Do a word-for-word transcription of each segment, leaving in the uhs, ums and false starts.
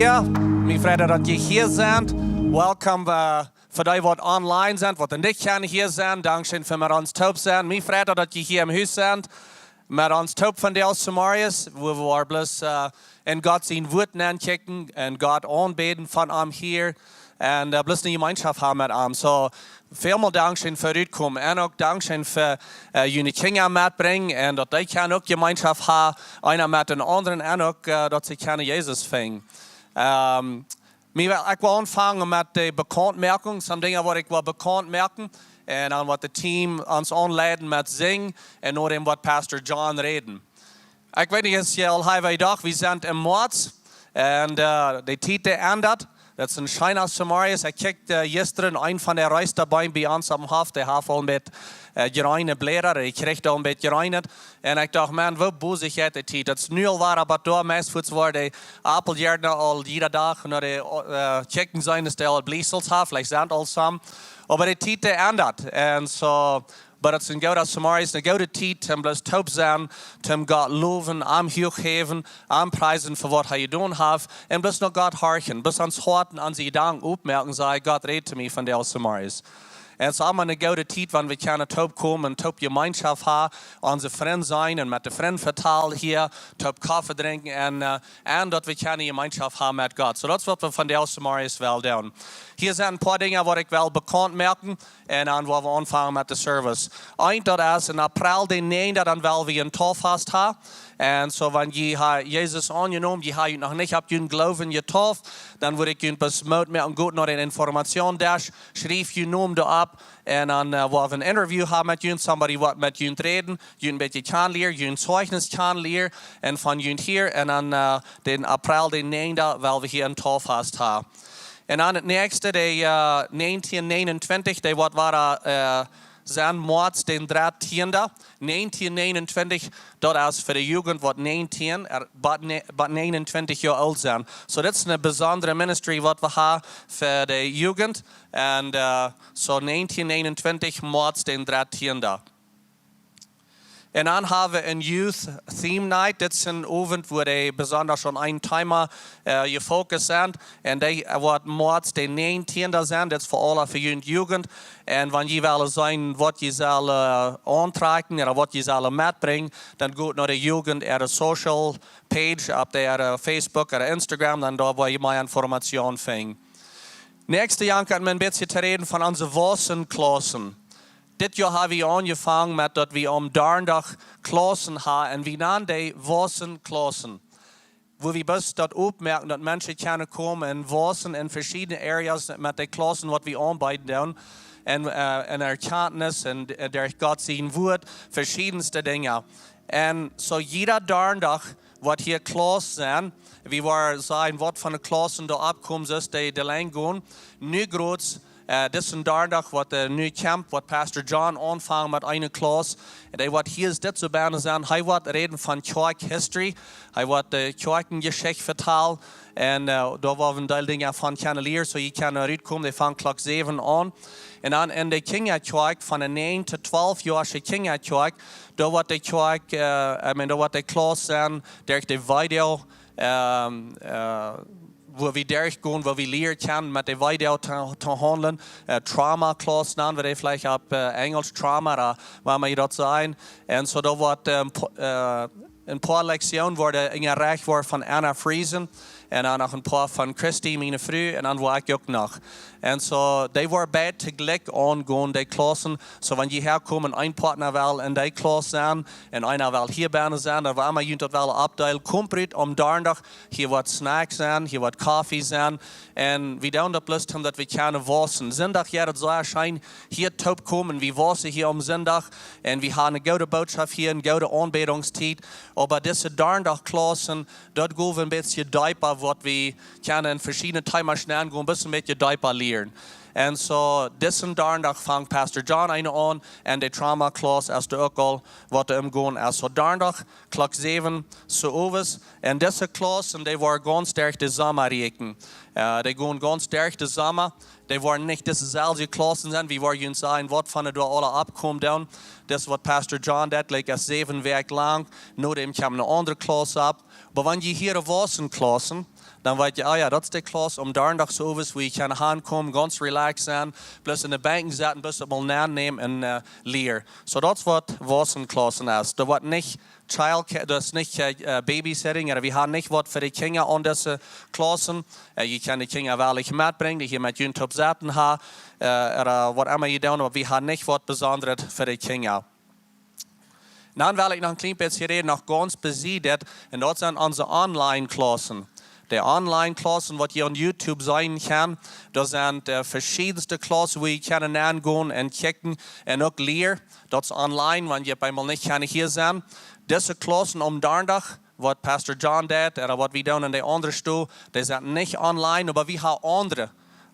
Jo, mie freit daut jie hia sent. Welcome, äh, fa dee waut online sent, waut nich kjennen hia sennen. Dankscheen fa met ons toop sennen. Mie freit daut jie hia em Hus sent, met ons toop vondoag zemorjes, wua wie bloos, äh, en Gott sien Wuat nenkjikjen un Gott aunbäden von am hia un, äh, bloos eene Jemeenschoft haben met am. So, välmol dankscheen fa rutkomen un uk dankscheen fa, äh, june Kjinja metbrinjen un daut dee kjennen uk Jemeenschoft haben, eena met dän aundren un uk, äh, daut see kjennen Jesus finjen. Ähm, mie well, ekj well aunfangen met de Bekauntmoakjunk, some Dinja waut ekj well bekaunt moaken. Un dan woat daut Team ons aunleiden met sinjen un no däm woat Pastor John räden. Ekj weet nich, es je aul halwa Dach, wie sent em Moaz. Un, äh, de Tiet, dee endat. Daut es een scheena Zemorjes. Ekj kjikj, äh, jistren eenen von de Reestabeem bie ons aum Hoff, dee haft aul een bät, äh, jreene Bläda, dee kjricht aul een bät jreene. Un ekj docht, Maun, woo bosich jeit de Tiet. Daut es nu aul wada, oba doa meist fuats woaren de Apeljäartna aul jieda Dach no de, äh, kjikjen sennen, aus dee aul Bliesels haben, veleicht sent aul some. Oba de Tiet, dee endat. Un so, oba daut es een gooda Zemorjes, eene goode Tiet, om bloos toop sennen, om Gott lowen, am huach häwen, am priesen fa waut hee jedonen haft, un bloos no Gott horchen, bloos ons Hoat un onse Jedanken opmoaken, saj, Gott, räd to mie vondoag zemorjes. Un daut es emma eene goode Tiet, wan wie kjennen toop komen un toop Jemeenschoft haben, onse Frind seenen un met de Frind vetalen hia, toop Koffe drinkjen un, äh, un daut wie kjennen Jemeenschoft haben met Gott. So, daut es waut wie vondoag zemorjes wellen doonen. Hia sent een poa Dinja waut ekj well bekaunt moaken. Un dan woa wie aunfangen met de Service. Eent, daut es en April de näajende, dan well wie een Tauffast haben. Un so, wan jie haben Jesus aunjenomen, jie haben noch nich opp jun Gloowen jetauft, dan wudd ekj junt bloos Moot moaken, got no dän Informationsdesk, schrieft jun Nomen doa opp. Un dan, äh, woa wie een Interview haben met junt, somebody waut met junt räden, junt een bät kjanen lieren, jun Zeichnis kjanen lieren, un von junt hieren. Un dan, äh, dän April de näajende well wie hia een Tauffast haben. Un dan daut näakjste, de, äh, näajentieen näajenuntwintich, dee woat wada, äh, sennen Moaz dän dartieenden. Näajentieen näajenuntwintich, daut es fa de Jugend waut näajentieen, äh, bat nä-, bat näajenuntwintich Joa oolt sent. So, daut es eene besondre Ministry waut wie haben fa de Jugend. Un, äh, so näajentieen näajenuntwintich, Moaz dän dartieenden. Un dan haben wie een Youth Theme Night. Dit es een Owent, wua dee besonda aun een Thema, äh, jefokust sent. Un dee, äh, woat Moaz dän näajentieenden sennen. Dit es fa aule, fa june Jugend. Un wan jie wellen seenen waut jie sellen, äh, auntrakjen ooda waut jie sellen metbrinjen, dan got no de Jugend äare Social Page opp äare, äh, Facebook ooda Instagram, dan doa woa jie mea Informatieen finjen. Näakjste, jankat mie een bät to räden von onse Wausenklaussen. Dit Joa haben wie aunjefongen met daut wie aum Donnadach Klaussen haben un wie nanen dee Wausenklaussen. Wua wie bloos daut opmoaken, daut Menschen kjennen komen un wausen en veschiedne Areas met de Klaussen waut wie aunbeeden doonen. Un, äh, en Erkjantnis un, äh, derch Gott sien Wuat, veschiedenste Dinja. Un so jieda Donnadach woat hia Klauss sennen. Wie woaren seenen waut von de Klaussen doa oppkomen, soo aus dee, dee Lenj gonen. Nu groots, äh, disen Donnadach woat, äh, nu kjemt, woat Pastor John aunfangen met eene Klauss. Un hee woat hia, es dit soo bie ons sennen, hee woat räden von Kjoakj History. Hee woat de Kjoakjenjeschicht vetalen. Un, äh, doa woa wie een Deel Dinja von kjennen lieren, so jie kjennen rutkomen, dee fangt Klock säwen aun. Un dan en de Kjinjakjoakj, von de näajen to twalf Joa Kjinjakjoakj, doa woat de Kjoakj, äh, I mean, doa woat de Klauss sennen, derch de Video, ähm, äh, wua wie derchgonen, wua wie lieren kjennen met de Video to, to haundlen, äh, Trauma Klauss nanen wie dee veleicht opp, äh, Enjelsch Trauma, ooda woo mau jie daut sajen. Un so doa woat, ähm, po-, äh, een poa Lektionen woaren enjerecht woaren von Anna Friesen un dan noch een poa von Christy, miene Fru, un dan woa ekj uk noch. Un so, dee woaren beid toojlikj aungonen, dee Klaussen. So, wan jie häakomen, een Poatna well en dee Klauss sennen un eena well hia bie sennen, dan woa wie junt daut wellen oppdeelen. Komt rut aum Donnadach, hia woat Snacks sennen, hia woat Koffe sennen. Un wie doonen daut bloos, om daut wie kjennen wausen. Sindach, jo, daut es soo scheen, hia toop komen. Wie wausen hia aum Sindach. Un wie haben eene goode Bootschoft hia, eene goode Aunbädungstiet. Oba dise Donnadach Klaussen, daut jeit een bät deepa, waut wie kjennen en veschiedne Themas nengonen, bloos een bät deepa lieren. Un so, disen Donnadach fangt Pastor John eene aun, un de Trauma Klauss es doa uk aul waut aum gonen es. So Donnadach, Klock säwen, so owes. Un dise Klaussen, dee woaren gaunz derch de Somma rieekjen. Äh, dee gonen gaunz derch de Somma. Dee woaren nich dise selwje Klaussen sennen, wie woaren junt sajen, waut von de doa aula oppkomen doonen. Daut es waut Pastor John deed, like, es säwen Wäakj lang. No däm kjemt eene aundre Klauss opp. Oba wan jie hieren Wausenklaussen, Dan weet jie, ah jo, daut es de Klauss om Donnadach soo owes, wua jie kjennen hankomen, gaunz relaxed sennen, bloos enne Benkj sitten, bloos daut mol nennämen un, äh, lieren. Soo, daut es waut Waussen Klaussen es. Doa woat nich Child Care, daut es nich, äh, äh, Babysitting, ooda wie haben nich waut fa de Kjinja aun dise Klaussen. Äh, jie kjennen de Kjinja woll metbrinjen, dee hia met junt toop sitten haben, äh, ooda waut emma jie doonen, oba wie haben nich waut Besondret fa de Kjinja. Dan well ekj noch een kjlien bät räden, noch gaunz besied, un daut sent onse Online-Klaussen. De Online-Klaussen, waut jie aun YouTube seenen kjennen, daut sent, äh, veschiedenste Klaussen, wua jie kjennen aungonen un kjikjen un uk lieren. Daut es online, wan jie bie mol nich kjennen hia sennen. Dise Klaussen om Donnadach, waut Pastor John deed, ooda waut wie doonen enne aundre Stow, dee sent nich online, oba wie haben aundre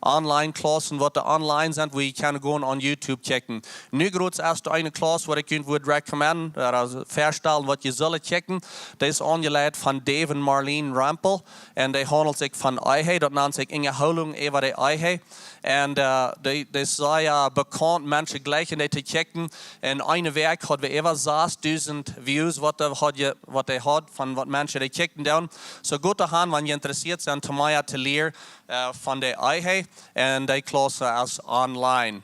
Online-Klaussen, waut doa online sent, wua jie kjennen gonen aun YouTube kjikjen. Nu krakjt es doa eene Klauss, waut ekj junt wudd recommenden, ooda väastalen, waut jie sullen kjikjen. Dee es aunjeleit von Dave un Marlene Rempel. Un dee haundelt sikj von Ehe, daut nant sikj Unjahoolunk äwa de Ehe. Un, äh, dee, dee sent sea bekaunt, Menschen jlikjen dee to kjikjen. En eene Wäakj hauden wie äwa sastüsent Views, waut dee haud, waut dee haud von waut Menschen dee kjikjen doonen. Soo goot to haben, wan jie interessieet sent, om mea to lieren, äh, von de Ehe, un dee Klauss es online.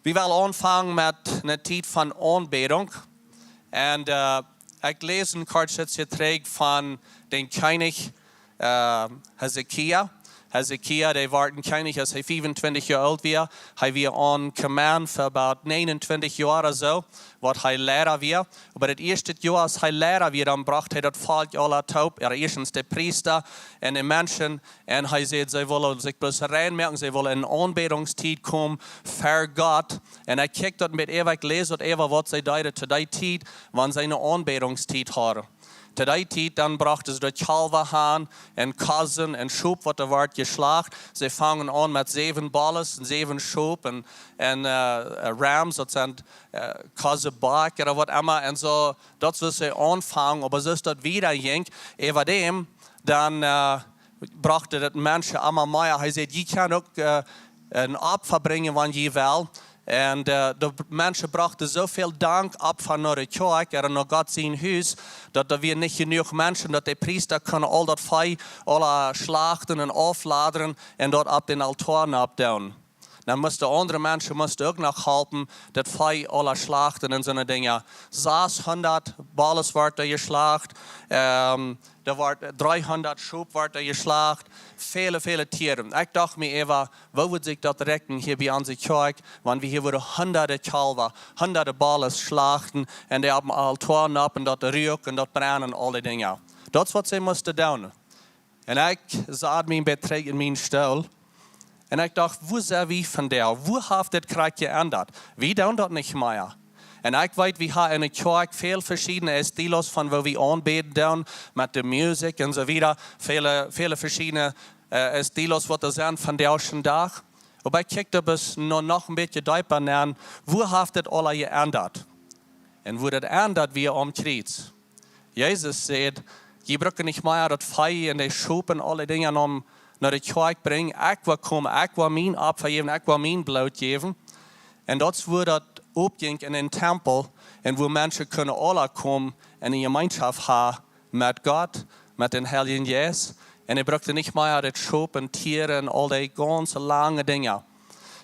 Wie wellen aunfangen met eene Tiet von Aunbädunk. Un, äh, ekj läs een kort Stootje trigj von dän Kjennich, äh, Hiskia. Hiskia, dee wort een Kjennich, aus hee fiefuntwintich Joa oolt wia. Hee wia aun Kommand fa about näajenuntwintich Joa ooda soo, waut hee Leida wia. Oba daut ieeschte Joa, aus hee Leida wia, dan brocht hee daut Volkj aula toop, ooda ieeschtens de Priesta un de Menschen. Un hee säd, see wullen sikj bloos rein moaken, see wullen eene Aunbädungstiet komen fa Gott. Un ekj kjikj daut met äwa, ekj läs daut äwa, waut see deeden to dee Tiet, wan see eene Aunbädungstiet hauden. To dee Tiet, dan brochten see de Kjalwa han un Kossen un Schop, waut doa wort jeschlacht. See fungen aun met säwen Bulls un säwen Schop un, un, äh, Rams, daut sent, äh, Kossenbok ooda waut emma. Un soo, daut wia de Aunfank, oba soo aus daut wieda jinkj, äwa däm, dan, äh, brochten de Menschen emma mea. Hee säd, jie kjennen uk, äh, een Opfa brinjen, wan jie wellen. Un, äh, de Menschen brochten soo väl Dankopfa no de Kjoakj, ooda no Gott sien Hus, daut doa wia nich jenuach Menschen, daut de Priesta kunnen aul daut Vee aula schlachten un aufladren un daut opp dän Altoa nopp doonen. Dan musten aundre Menschen, musten uk noch halpen, daut Vee aula schlachten un soone Dinja. Sashundat Bulls worden jeschlacht, ähm, doa wort dreehundat Schop worden jeschlacht, väle, väle Tieren. Ekj docht mie äwa, woo wudd sikj daut rikjen hia bie onse Kjoakj, wan wie hia wudden hundade Kjalwa, hundade Bulls schlachten un dee opp dän Altoa nopp un daut ruak un daut brennt un aule Dinja. Daut es waut see musten doonen. Un ekj sad mie een bät trigj en mienen Stool. Un ekj docht, woo sent wie vondoag? Woo haft dit krakjt jeendat? Wie doonen daut nich mea. Un ekj weet, wie haben enne Kjoakj väl veschiedne Estilos von woo wie aunbäden doonen, met de Musikj un soo wieda. Väle, väle veschiedne, äh, Estilos, waut doa sent vondoag dän Dach. Oba ekj kjikj doa bloos noch, noch een bät deepa nenn. Woo haft dit aula jeendat? Un woo daut endat wia aum Kjriez. Jesus säd, jie brucken nich mea daut Vee un de Schop un aule Dinja no, no de Kjoakj brinjen. Ekj woa komen, ekj woa mien Opfa jäwen, ekj woa mien Bloot jäwen. Un daut es woo daut oppjinkj en dän Tempel un woo Menschen kunnen aula komen un eene Jemeenschoft haben met Gott, met dän Heiljen Jeist. Un hee brukt nich mea daut Schop un Tieren un aul dee gaunz lange Dinja.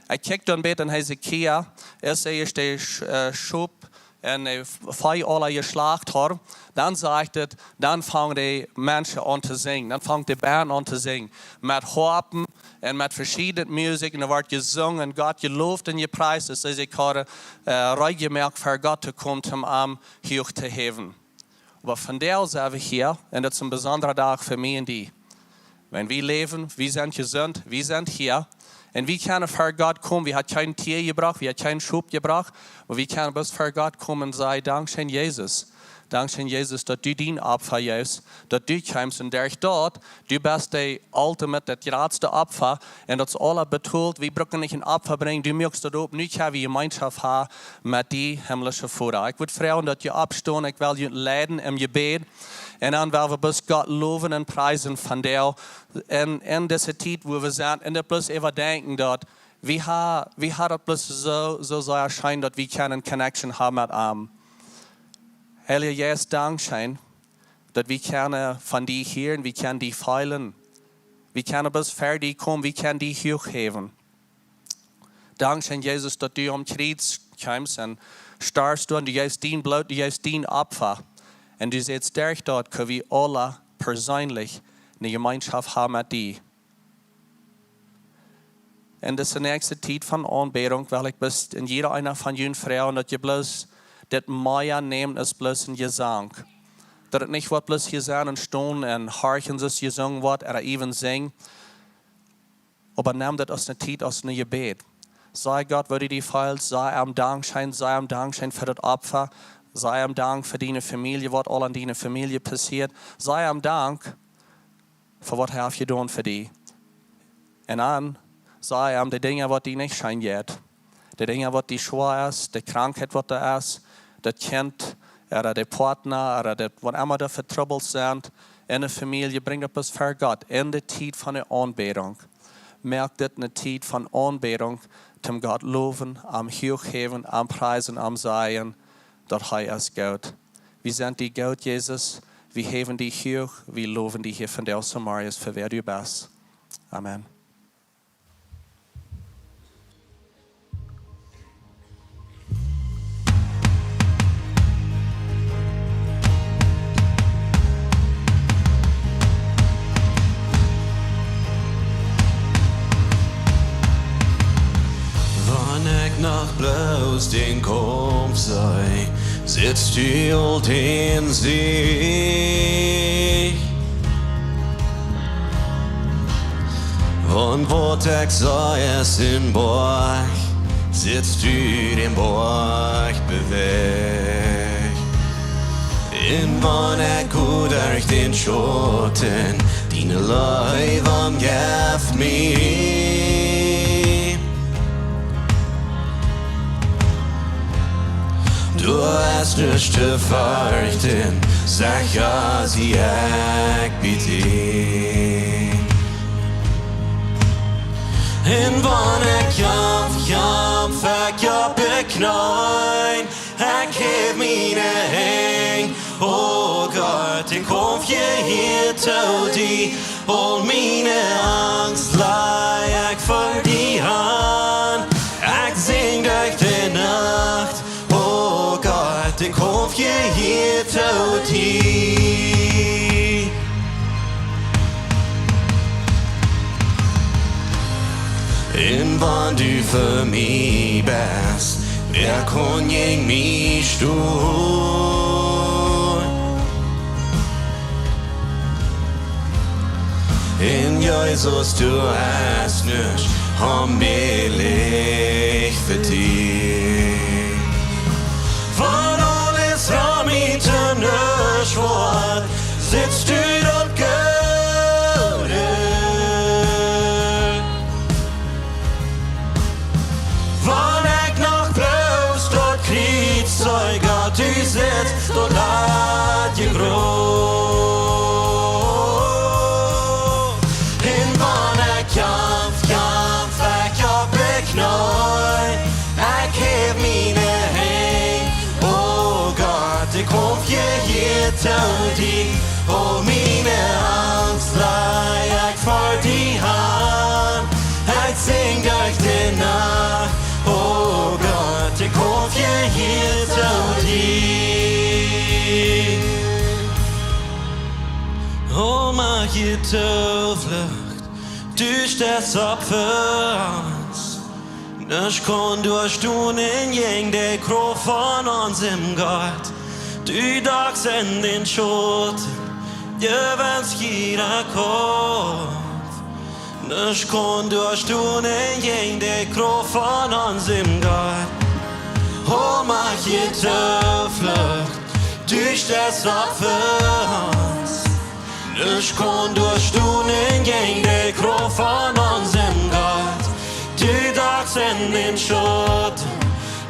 Ekj kjikj dan bät en Hiskia, aus hee ieescht de Sch-, äh, Schop un, äh, Vee aula jeschlacht haud, dan sajcht et, dan fungen de Menschen aun to sinjen, dan fungen de Band aun to sinjen, met Hoapen un met veschiedne Musikj, un doa wort jesungen un Gott jelowt un jepriest, daut see sikj hauden, äh, reed jemoakt fa Gott to komen, om am huach to häwen. Oba vondoag sent wie hia, un daut es een besondra Dach fa mie un die. Wan wie läwen, wie sent jesunt, wie sent hia. Un wie kjennen ver Gott komen, wie haben kjeen Tia jebrocht, wie haben kjeen Schop jebrocht, oba wie kjennen bloos ver Gott komen un sajen, dankscheen Jesus. Dankscheen Jesus, daut du dien Opfa jeefst, daut du kjeemst un derch daut, du best de ultimate, daut jratste Opfa, un daut es aula betolt, wie brucken nich een Opfa brinjen, du muakst daut opp, nu kjenn wie Jemeenschoft haben met die, himmlische Voda. Ekj wudd froagen, daut jie oppstonen, ekj well junt leiden em Jebäd. Un dan well wie bloos Gott lowen un priesen vondoag. Un en dise Tiet, wua wie sent, un daut bloos äwadenkjen, daut wie ha-, wie haben daut bloos soo, soo sea scheen, daut wie kjennen connection haben met am. Heilja Jeist, dankscheen, daut wie kjennen von die hieren, wie kjennen die feelen, wie kjennen bat ver die komen, wie kjennen die huach häwen. Dankscheen, Jesus, daut du aum Kjriez kjeemst un storfst doa un du jeefst dien Bloot, du jeefst dien Opfa. Un du sajchst, derch daut kjenn wie aule perseenlich eene Jemeenschoft haben met die. En dise näakjste Tiet von Aunbädunk well ekj bloos en jieda eena von junt froagen, daut jie bloos dit mea nämen aus bloos een Jesank. Daut et nich woat bloos hia sennen un stonen un horchen, soo aus jesungen woat, ooda even sinjen. Oba nemm daut aus eene Tiet, aus een Jebäd. Saj Gott, woo du die feelst, saj am Dankscheen, saj am Dankscheen fa daut Opfa, saj am Dank fa diene Famielje, waut aul en diene Famielje passieet. Saj am Dank fa waut hee haft jedonen fa die. Un dan saj am de Dinja, waut die nich scheen jeit. De Dinja, waut die schwoa es, de Krankheit, waut doa es, daut Kjint, ooda de Partner, ooda daut, waut emma doa fa Trubbels sent en de Famielje, brinj daut bloos ver Gott en de Tiet von de Aunbädunk. Moak dit eene Tiet von Aunbädunk, toom Gott lowen, am huach häwen, am priesen, am sajen, daut hee es goot. Wie sent die goot, Jesus. Wie häwen die huach, wie lowen die hia vondoag soo sea, fa wäa du best. Amen. Wan ekj noch bloos dän Kaumf see, sitst du aul en Sicht. Wan waut ekj see es een Boajch, sitst du dän Boajch bewäajen. Un wan ekj go derch dän Schauten, diene Leew omjeft mie. Du hast nuscht to ferchten, secha sie ekj bie die. Un wan ekj kjamf, kjamf ekj opp de Kjneeen, ekj häw miene Henj. O Gott, ekj kom hia to die, aul miene Angst laj ekj ver die han. Ekj sinj derch de Nacht, o Gott, ekj kom hia to die. Un wan du fa mie best, wäa kaun jäajen mie stonen? Un Jesus, du hast nuscht onmäajlich fa die. Wan aules rom mie to nuscht woat, sitst du daut Goode. Wan ekj noch bloos daut Kjriez see, Gott, du sitst daut lat je groot. Un wan ekj kjamf, kjamf ekj opp de Kjneeen, ekj häw miene Henj. O Gott, ekj kom hia to die, aul miene Angst laj ekj ver die han. Ekj sinj derch de Nacht, o Gott, ekj kom hia to die. O, moak je Tooflucht, du steist opp fa ons. Nuscht kaun doa stonen jäajen de Krauft von onsem Gott. Du dachst en dän Schauten, jewenst jieda Kaumf. Nuscht kaun doa stonen jäajen de Krauft von onsem Gott. O, moak je Tooflucht, du steist opp fa ons. Nuscht kaun doa stonen jäajen de Krauft von onsem Gott. Du dachst en dän Schauten,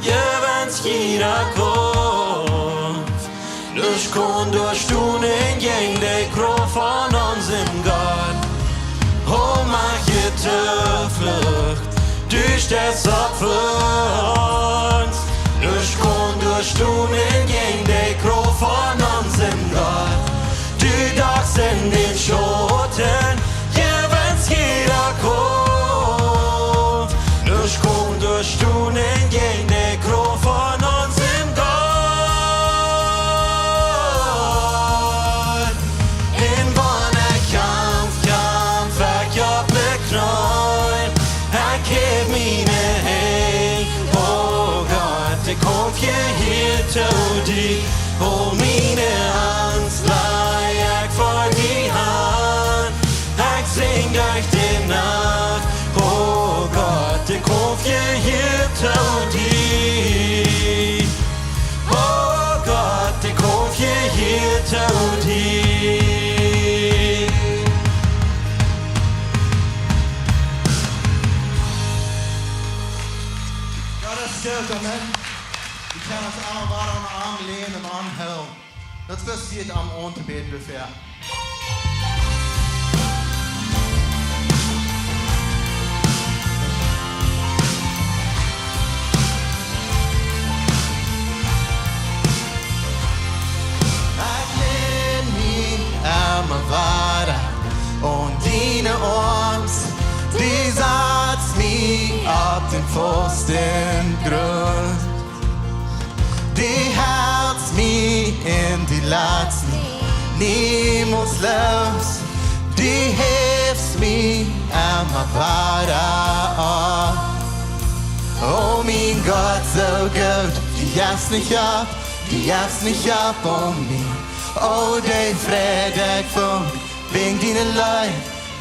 jewenst jieda Kaumf. Nuscht kaun doa stonen jäajen de Krauft von onsem Gott. O, moak je Tooflucht, du steist opp fa ons. Nuscht kaun doa stonen jäajen de Krauft von onsem Gott. Stonen jäajen de Krauft von onsem Gott. Un wan ekj kjamf, kjamf ekj opp de Kjneen. Ekj häw miene Henj, o Gott, ekj kjamf hia to die. O miene Angst laj ekj ver die han. Ekj sinj derch de Nacht, o Gott, ekj kjamf hia to die. O Gott, ekj kjamf hia to die. Gott es goot, amen. Wie kjennen ons aulemol wada aun de Oarm länen un aunhoolen. Daut es wieet, om auntobäden doafäa. Ekj län mie emma wada aun diene Oarms, du satst mie opp dän fausten Grunt. Du hältst mie un du latst mie niemols loos. Du häfst mie emma wada opp. O mien Gott, soo goot, du jefst nich opp, du jefst nich opp aun mie. O, dee Fräd ekj funk, wäajen diene Leew,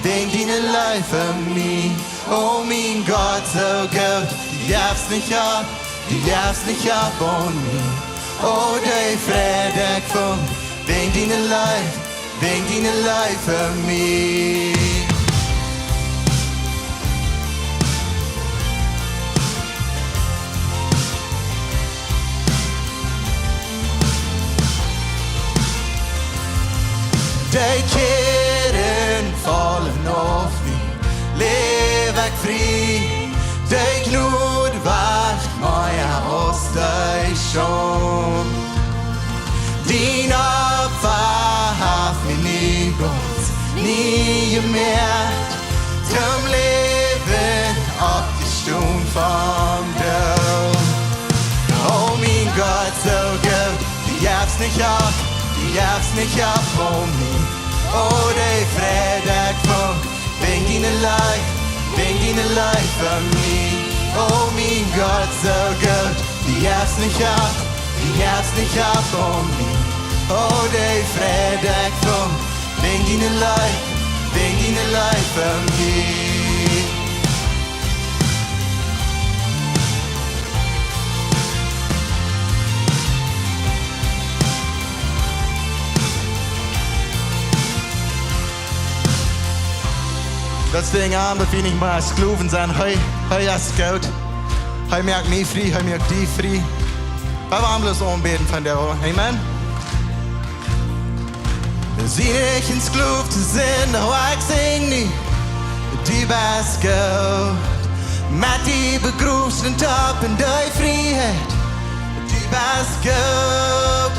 wäajen diene Leew fa mie. O mien Gott, soo goot, du jefst nich opp, du jefst nich opp aun mie. O, dee Fräd ekj funk, wäajen diene Leew, wäajen diene Leew fa mie. Dee Kjäden faulen auf mie, läw ekj frie. Dee Jnod wauscht mea aus de Schaund. Dien Opfa haft mie nie gaunz nie jemoakt. Toom Läwen opp de Stund vom Doot. O mien Gott, soo goot, du jefst nich opp, du jefst nich opp aun mie. O, dee Fräd ekj funk, wäajen diene Leew, wäajen diene Leew fa mie. O mien Gott, soo goot, du jefst nich opp, du jefst nich opp aun mie. O, dee Fräd ekj funk, wäajen diene Leew, wäajen diene Leew fa mie. Daut es wäajen am, daut wie nich mea Sklowen sent. Hee, hee es goot. Hee moakt mie frie, hee moakt die frie. Wie wellen bloos aunbäden von doa. Amen. Sie nich een Sklow to sennen, oba ekj sinj nu, du best goot. Met die begroft un opp en de Frieheit. Du best goot,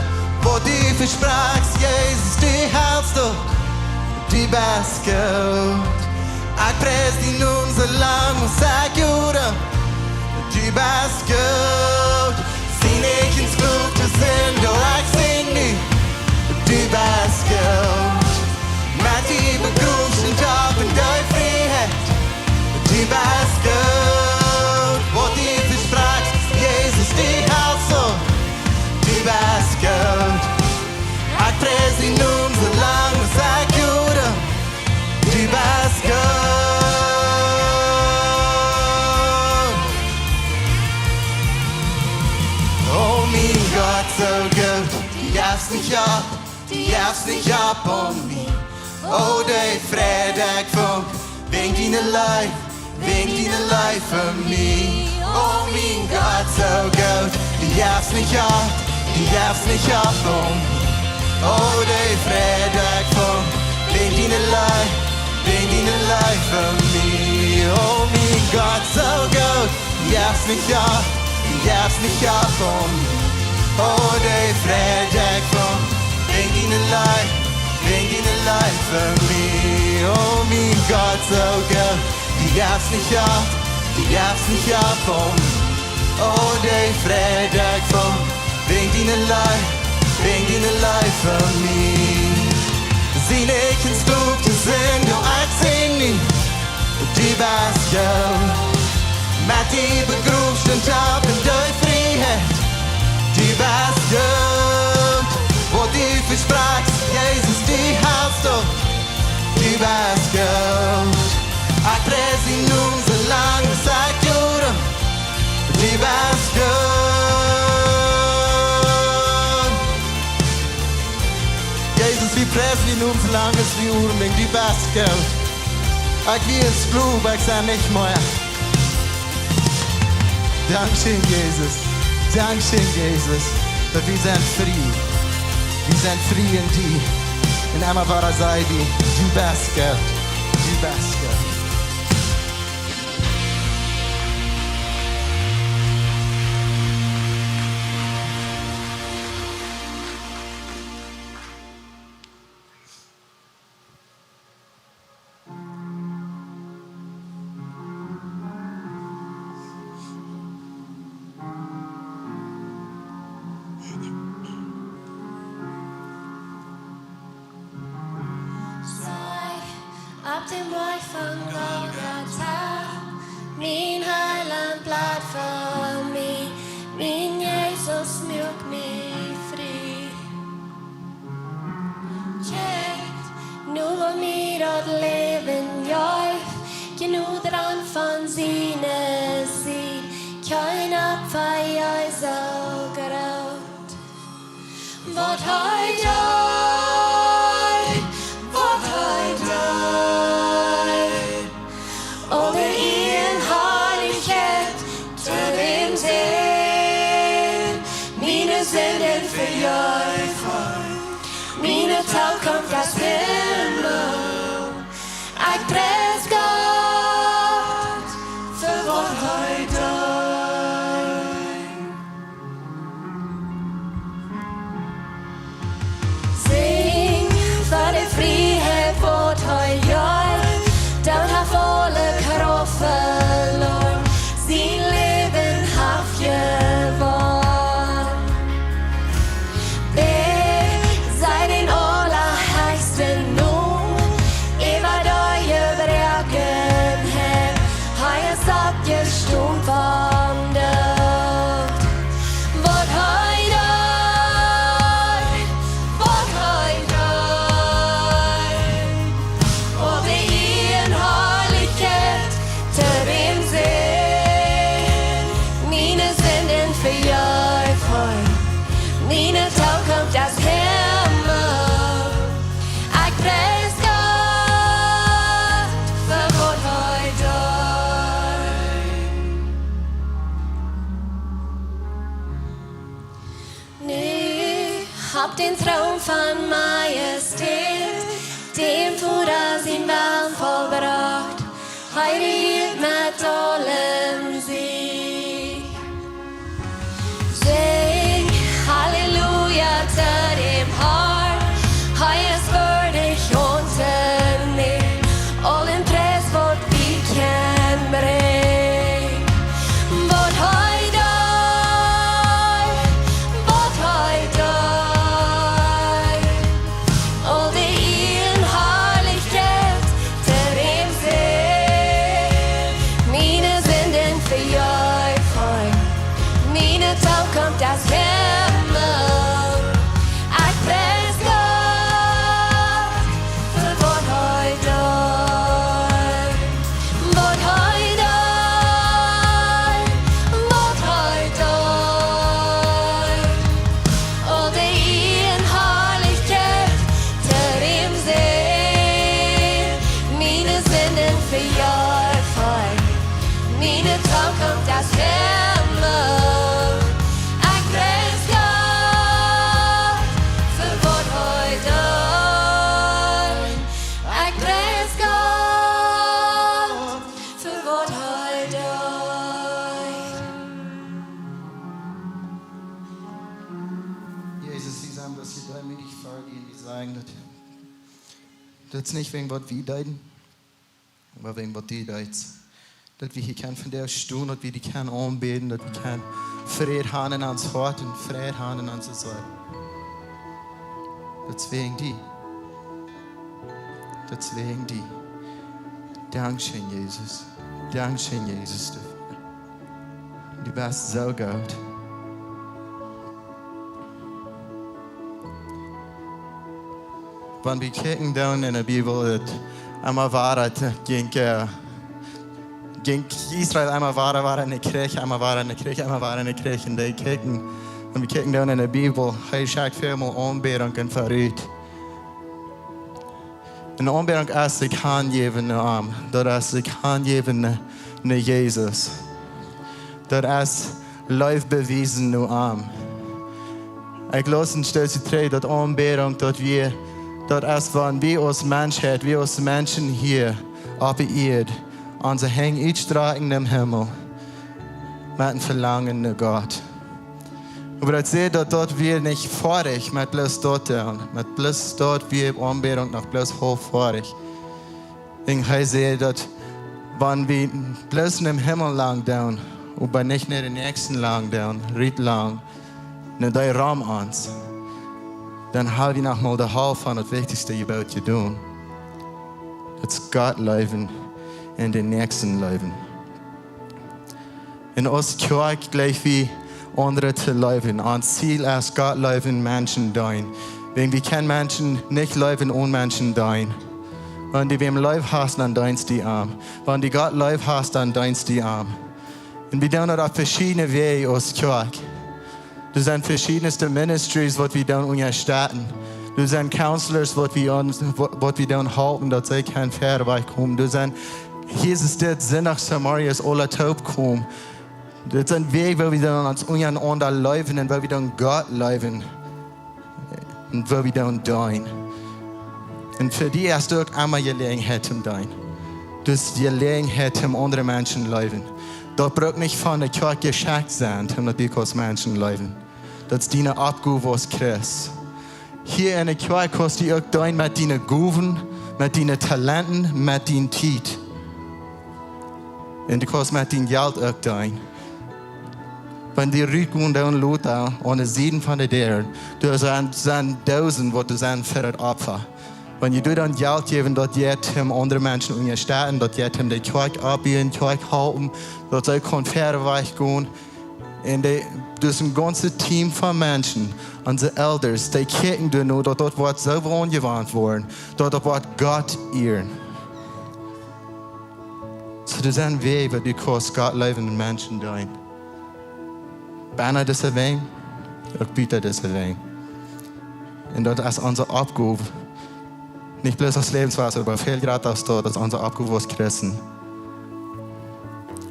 waut du vesprakjst, Jesus, du helst doch. Du best goot. Ekj pries dienen Nomen soo lang aus ekj lief. Du best goot. Sie nich een Sklow to sennen, oba ekj sinj nu, du best goot. Met die begroft un opp en de Frieheit. Du best goot, waut du vesprakjst, Jesus, du helst doch. Du best goot. Ekj pries dienen Nomen soo lang aus ekj lief. Du best goot. O mien Gott, soo goot, du jefst nich opp, du jefst nich opp aun mie. O, dee Fräd ekj funk, wäajen diene Leew, wäajen diene Leew fa mie. O mien Gott, soo goot, du jefst nich opp, du jefst nich opp aun mie. O, dee Fräd ekj funk, wäajen diene Leew, wäajen diene Leew fa mie. O mien Gott, soo goot, du jefst nich opp, du jefst nich opp aun mie. O, dee Fräd ekj funk, wäajen diene Leew, wäajen diene Leew fa mie. O mien Gott, soo goot, du jefst nich opp, Du jefst nich opp aun, o, dee freit ekj von, wäajen diene Leew, wäajen diene Leew fa mie. Sie nich een Sklow to sennen, du, ekj sie nich, du best goot. Met die begroft un opp en de Frieheit, du best goot. Waut du vesprakjst, Jesus, du halst daut. Du best goot. Ekj pries dienen Nomen, soo lang aus ekj lief. Du best goot. Jesus, wie priesen dienen Nomen, soo lang aus wie lief. Du best goot. Ekj wia een Sklow, ekj sie nich mea. Dankscheen, Jesus. Dankscheen, Jesus, daut wie sent frie. Wie sent frie en die. Un emma wada saj wie, du best goot. Du best goot. Saj, opp däm Boajch von Golgatha, mien Heilaunt bleed fa mie, mien Jesus muak mie frie. Kjikj, nu woat mie daut Läwen jejäft, Jnod rann von siene Sied, kjeen Opfa jeit soo groot. Waut hee deed, waut hee deed. Aule Ea un Harlichkjeit to däm Sän, miene Sinden vejäft. Miene Tookunft es Himmel. Ekj pries Gott fa waut hee deed. Sinj fa de Frieheit waut hee jeef, dan haft aule Krauft veloaren, sien Läwen haft jewonnen. Pries dän aulahechsten Nomen, äwa de Jebroakenheit, hee es oppjestonen von de Doot. Waut hee deed, waut hee deed. Aule Ea un Harlichkjeit to däm Sän, miene Sinden vejäft hee, miene Tookunft es Himmel. Ekj pries Gott fa waut hee deed. Nu opp dän Troon von Majestät, däm Voda sien Wellen vollbrocht, hee rejieet met aulem Siech. Sinj Halleluja to däm Harn, hee es wieedich auntonämen, aulen Pries waut wie kjennen brinjen. Waut hee deed, waut hee deed. Aule Ea un Harlichkjeit to däm Sän, miene Sinden vejäft hee, miene Tookunft es Himmel. Ekj pries Gott fa waut hee deed. Waut hee deed, waut hee deed. Aule Ea un Harlichkjeit to däm Sän, miene Sinden vejäft hee, miene Tookunft es Himmel. Ekj pries Gott fa waut hee deed. Ekj pries Gott fa waut hee deed. Jesus, wie sent bloos hia dreemootich ver die un wie sajen daut, daut es nich wäajen waut wie deeden, oba wäajen waut du deetst. Daut wie hia kjennen vondoag stonen, daut wie die kjennen aunbäden, daut wie kjennen Fräd haben en ons Hoat un Fräd haben en onse Seel. Daut es wäajen die. Daut es wäajen die. Dankscheen, Jesus. Dankscheen, Jesus, doafäa. Du best soo goot. Wan wie kjikjen dan en de Bibel, daut emma wada, daut jinkj, äh, jinkj Israel emma wada, wada en de Kjrich, emma wada en de Kjrich, emma wada en de Kjrich. Un dee kjikjen, wan wie kjikjen dan en de Bibel, hee schekjt väl mol Aunbädunk en Verrot. Un Aunbädunk es sikj hanjäwen no am. Daut es sikj hanjäwen no, no Jesus. Daut es Leew bewiesen no am. Ekj läs en Stootje trigj, daut Aunbädunk, daut wie, daut es wan wie aus Menschheit, wie aus Menschen hia oppe Ieed, onse Henj utstrakjen nom Himmel, met een Velangen no Gott. Oba daut sajcht daut, daut wie nich foadich met bloos daut doonen, met bloos daut wie Aunbädunk noch bloos haulf foadich. Un hee sajcht daut, wan wie bloos nom Himmel lang doonen, oba nich no dän Näakjsten lang doonen, rut lang, no dee rom ons, dan ha wie noch mau de Halft von daut wichtichste Jeboot jedonen. Daut es Gott leewen un dän Näakjsten leewen. Un aus Kjoakj jleich wie aundre to leewen. Ons Ziel es Gott leewen, Menschen deenen. Wan wie kjennen Menschen nich leewen onen Menschen deenen. Wan du wäm leef hast, dan deenst du am. Wan du Gott leef hast, dan deenst du am. Un wie doonen daut opp veschiedne Wäaj aus Kjoakj. Doa sent veschiedne ministries, waut wie doonen unjastetten. Doa sent counselors, waut wie aun, waut, waut wie doonen halpen, daut see kjennen wieda wajch komen. Doa sent, hia es dit Sindach Samarias aula toopkomen. Dit sent Wäaj, woo wie doonen ons unjarenaunda leewen un woo wie doonen Gott leewen. Un woo wie doonen deenen. Un fa die es uk emma Jeläajenheit toom deenen. Daut es Jeläajenheit toom aundre Menschen leewen. Daut brukt nich von de Kjoakj jeschekjt sennen, toom daut du kaust Menschen leewen. Daut es diene Oppgow aus Christ. Hia en de Kjoakj kaust du uk deenen met diene Gowen, met diene Talenten, met diene Tiet. Un du kaust met dien Jelt uk deenen. Wan du rutgonen doonen lota aun de Sieden von de Däa, doa sent, sent Doosen, waut doa sent fa daut Opfa. Wan du doa dan Jelt jäwen, daut jeit om aundre Menschen unjastetten, daut jeit om de Kjoakj oppbuen, Kjoakj halpen, daut see kjennen wieda wajch gonen. Un de, daut es een gaunzet Team von Menschen, onse Elders, dee kjikjen doano, daut daut woat soo aunjewant woaren, daut daut woat Gott ieren. Soo, doa sent Wäaj, woo du kaust Gott leewen un Menschen deenen. Bennen dise Wenj, uk buten dise Wenj. Un daut es onse Oppgow. Nich bloos aus Läwenswota, oba väl jrata aus daut, daut es onse Oppgow aus Christen.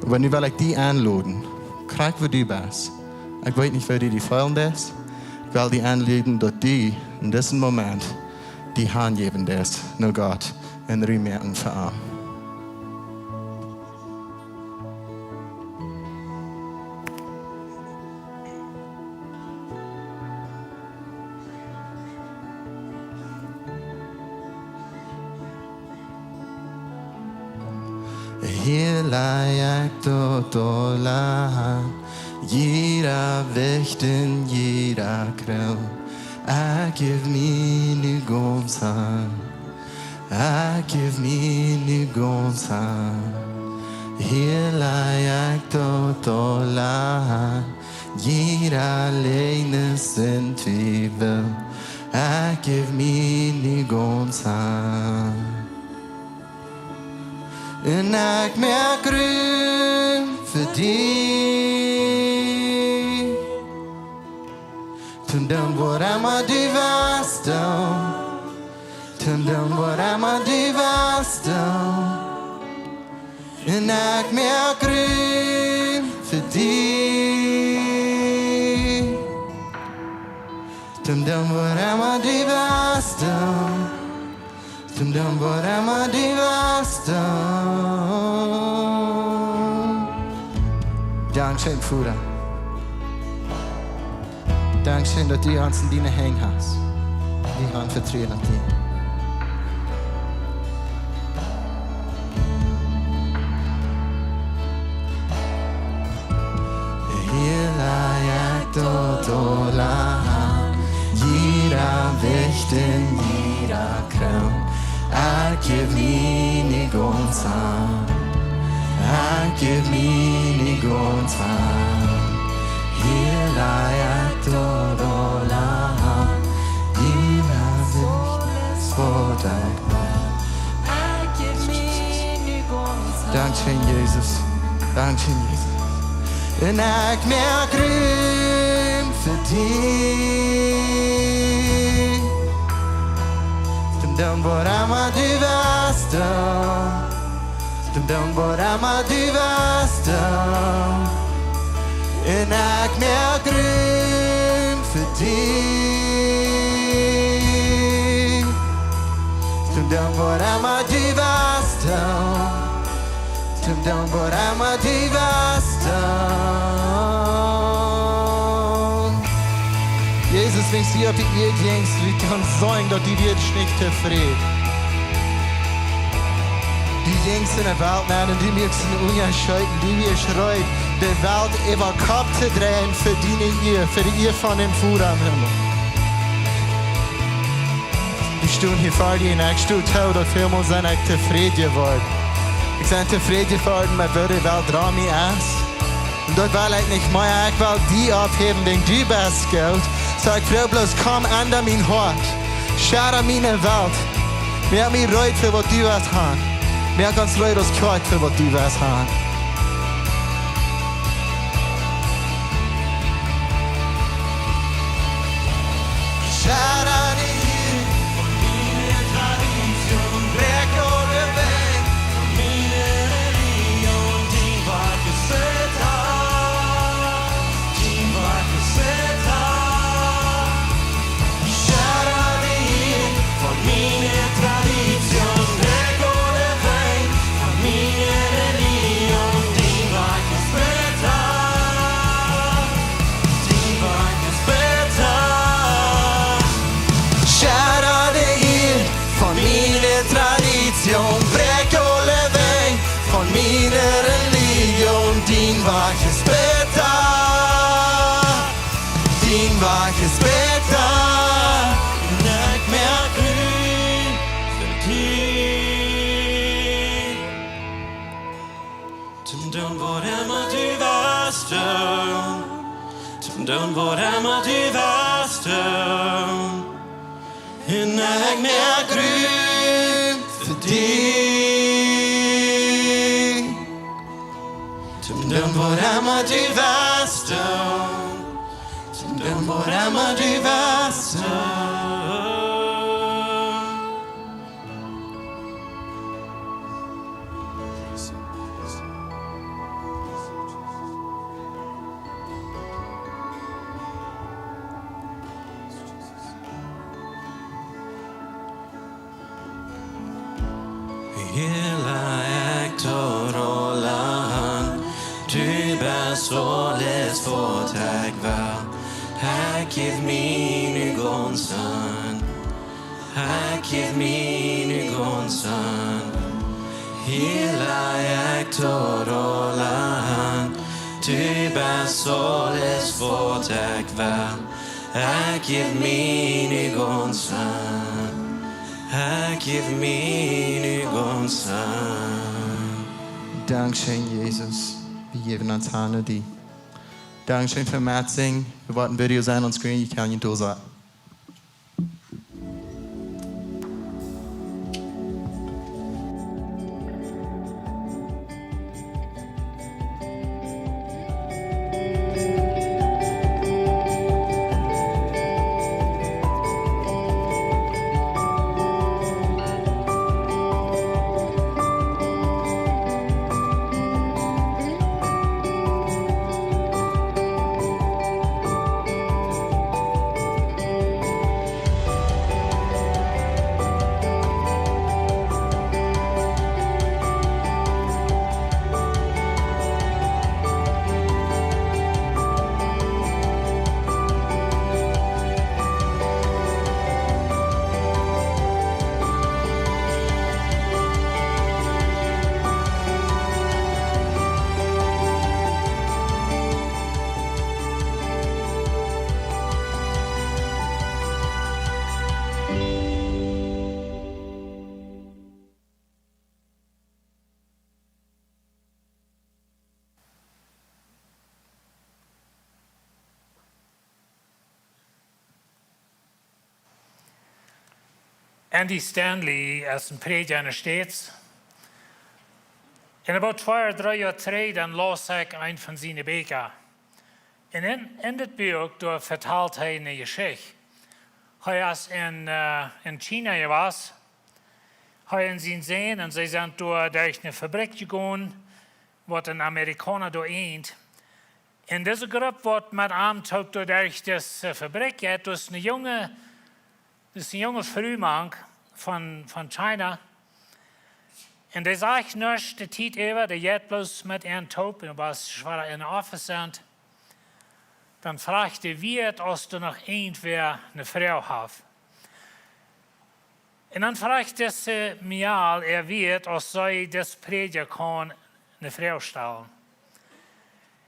Oba nu well ekj die enloden. Krakjt wua du best. Ekj weet nich, woo du die feelen deist. Ekj well die enloden, daut du en disen Moment die hanjäwen deist no Gott un Rum moaken fa am. Hia laj ekj daut aula han, jieda Wicht un jieda Kroon. Ekj jeff mie nu gaunz han. Ekj jeff mie nu gaunz han. Hia laj ekj daut aula han. Jieda Läajes un Twiewel. Ekj jeff mie nu gaunz han. Un ekj moak Rum fa die. Toom doonen waut emma du west doonen. Toom doonen waut emma du west doonen. Un ekj moak Rum fa die. Toom doonen waut emma du west doonen. Toom doonen waut emma du west doonen. Dankscheen, Voda. Dankscheen, daut du ons en diene Henj hast. Wie han Vetruen opp die. Toda Hand, jieda Wicht un jieda Kroon, ekj jeff mie nu gaunz aun. Ekj jeff mie nu gaunz aun. Hia laj ekj toda Hand, jieda Wicht, waut ekj well. Ekj jeff mie nu gaunz aun. Dankscheen, Jesus. Dankscheen, Jesus. Un ekj moak Rum fa die. Toom doonen waut emma du west doonen. Toom doonen waut emma du west doonen. Un ekj moak Rum fa die. Toom doonen waut emma du west doonen. Toom doonen waut emma du west doonen. Jesus, wan du opp de Ieed jinjst, wie kjennen sajen, daut du wieescht nich tofräd. Du jinjst en de Welt nenn un du muakst een Unjascheet, du wieescht reed, de Welt äwa Kopp to dreien fa diene Ea, fa de Ea von dän Voda em Himmel. Ekj sto hia ver die un ekj sto too, daut väl mol sie ekj tofräd jeworden. Ekj sie tofräd jeworden met woo de Welt rom mie es. Un daut well ekj nich mea. Ekj well die opphäwen, wäajen du best goot. Soo ekj froag bloos, komm enn mien Hoat. Schedda miene Welt. Moak mie reed fa waut du west han. Moak ons reed aus Kjoakj fa waut du west han. Schedda de Ea von miene Tradition, bräakj aule Wenj von miene Religion, dien Wajch es bäta, dien Wajch es bäta. Schedda de Ea von miene Tradition, bräakj aule Wenj von miene Religion, dien Wajch es bäta, dien Wajch es bäta. Schedda de Ea von miene Tradition, bräakj aule Wenj von miene Religion, dien Wajch es bäta, dien Wajch es bäta. Un ekj moak Rum fa die. Toom doonen waut emma du west doonen. Toom doonen waut emma du west doonen. Un ekj moak Rum fa die. Toom doonen waut emma du west doonen. Toom doonen waut emma du west doonen. Hia laj ekj toom aule han, du best aules waut ekj well. Ekj jeff mie nu gaunz han. Ekj jeff mie nu gaunz han. Hia laj ekj toom aule han, du best aules waut ekj well. Ekj jeff mie nu gaunz han. Ekj jeff mie nu gaunz han. Dankscheen, Jesus. Wie jäwen ons han aun die. Dankscheen fa Matzing. Wie woaren Video seenen aun screen, jie kjennen doa sennen. Andy Stanley es een Prädja en de States. Un about twee ooda dree Joa trigj, dan laus ekj een von siene Bieekja. Un en, en dit Buak, doa vetalt hee eene Jeschicht. Hee es en, äh, en China jewast. Hee un sien Sän, un see sent doa derch eene Fabrikj jegonen, waut een Amerikauna doa eent. Un dise Grupp, waut met am toop doa derch dise Fabrikj jeit, daut es eene junge, daut es eene junge Fru mank von, von China. Un dee sajcht nuscht de Tiet äwa, dee jeit bloos met an toop, un aus see wada en de Office sent, dan frajcht dee, woo es daut, aus doa noch irjentwäa eene Fru haft. Un dan frajcht dise Mejal äa, woo es daut, aus see dis Prädja kaun eene Fru stalen.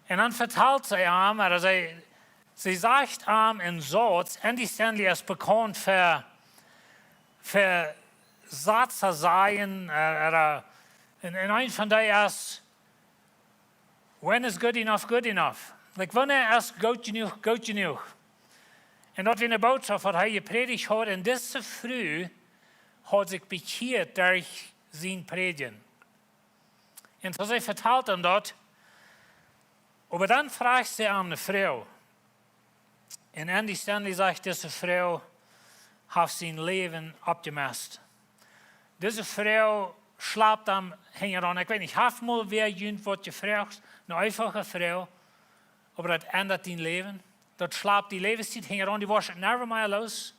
Un dan vetalt see am, ooda see, see sajcht am eenen Sauz, Andy Stanley es bekaunt fa, fa Sätze sajen, äh, ooda, un, un eent von dee es, "When is good enough good enough?" Like, wanea es goot jenuach goot jenuach? Un daut wia eene Botschaft, waut hee jeprädicht haud, un dise Fru haud sikj bekjieet derch sien Prädjen. Un soo see vetalt am daut, oba dan frajcht see am eene Fru. Un Andy Stanley sajcht, dise Fru haft sien Läwen aufjemast. Dise Fru schlapt am hinjaraun. Ekj weet nich, haft mol wäa junt waut jefroacht, eene eenfache Fru, oba daut endat dien Läwen. Daut schlapt die Läwenstiet hinjaraun, du woascht et never mea loos.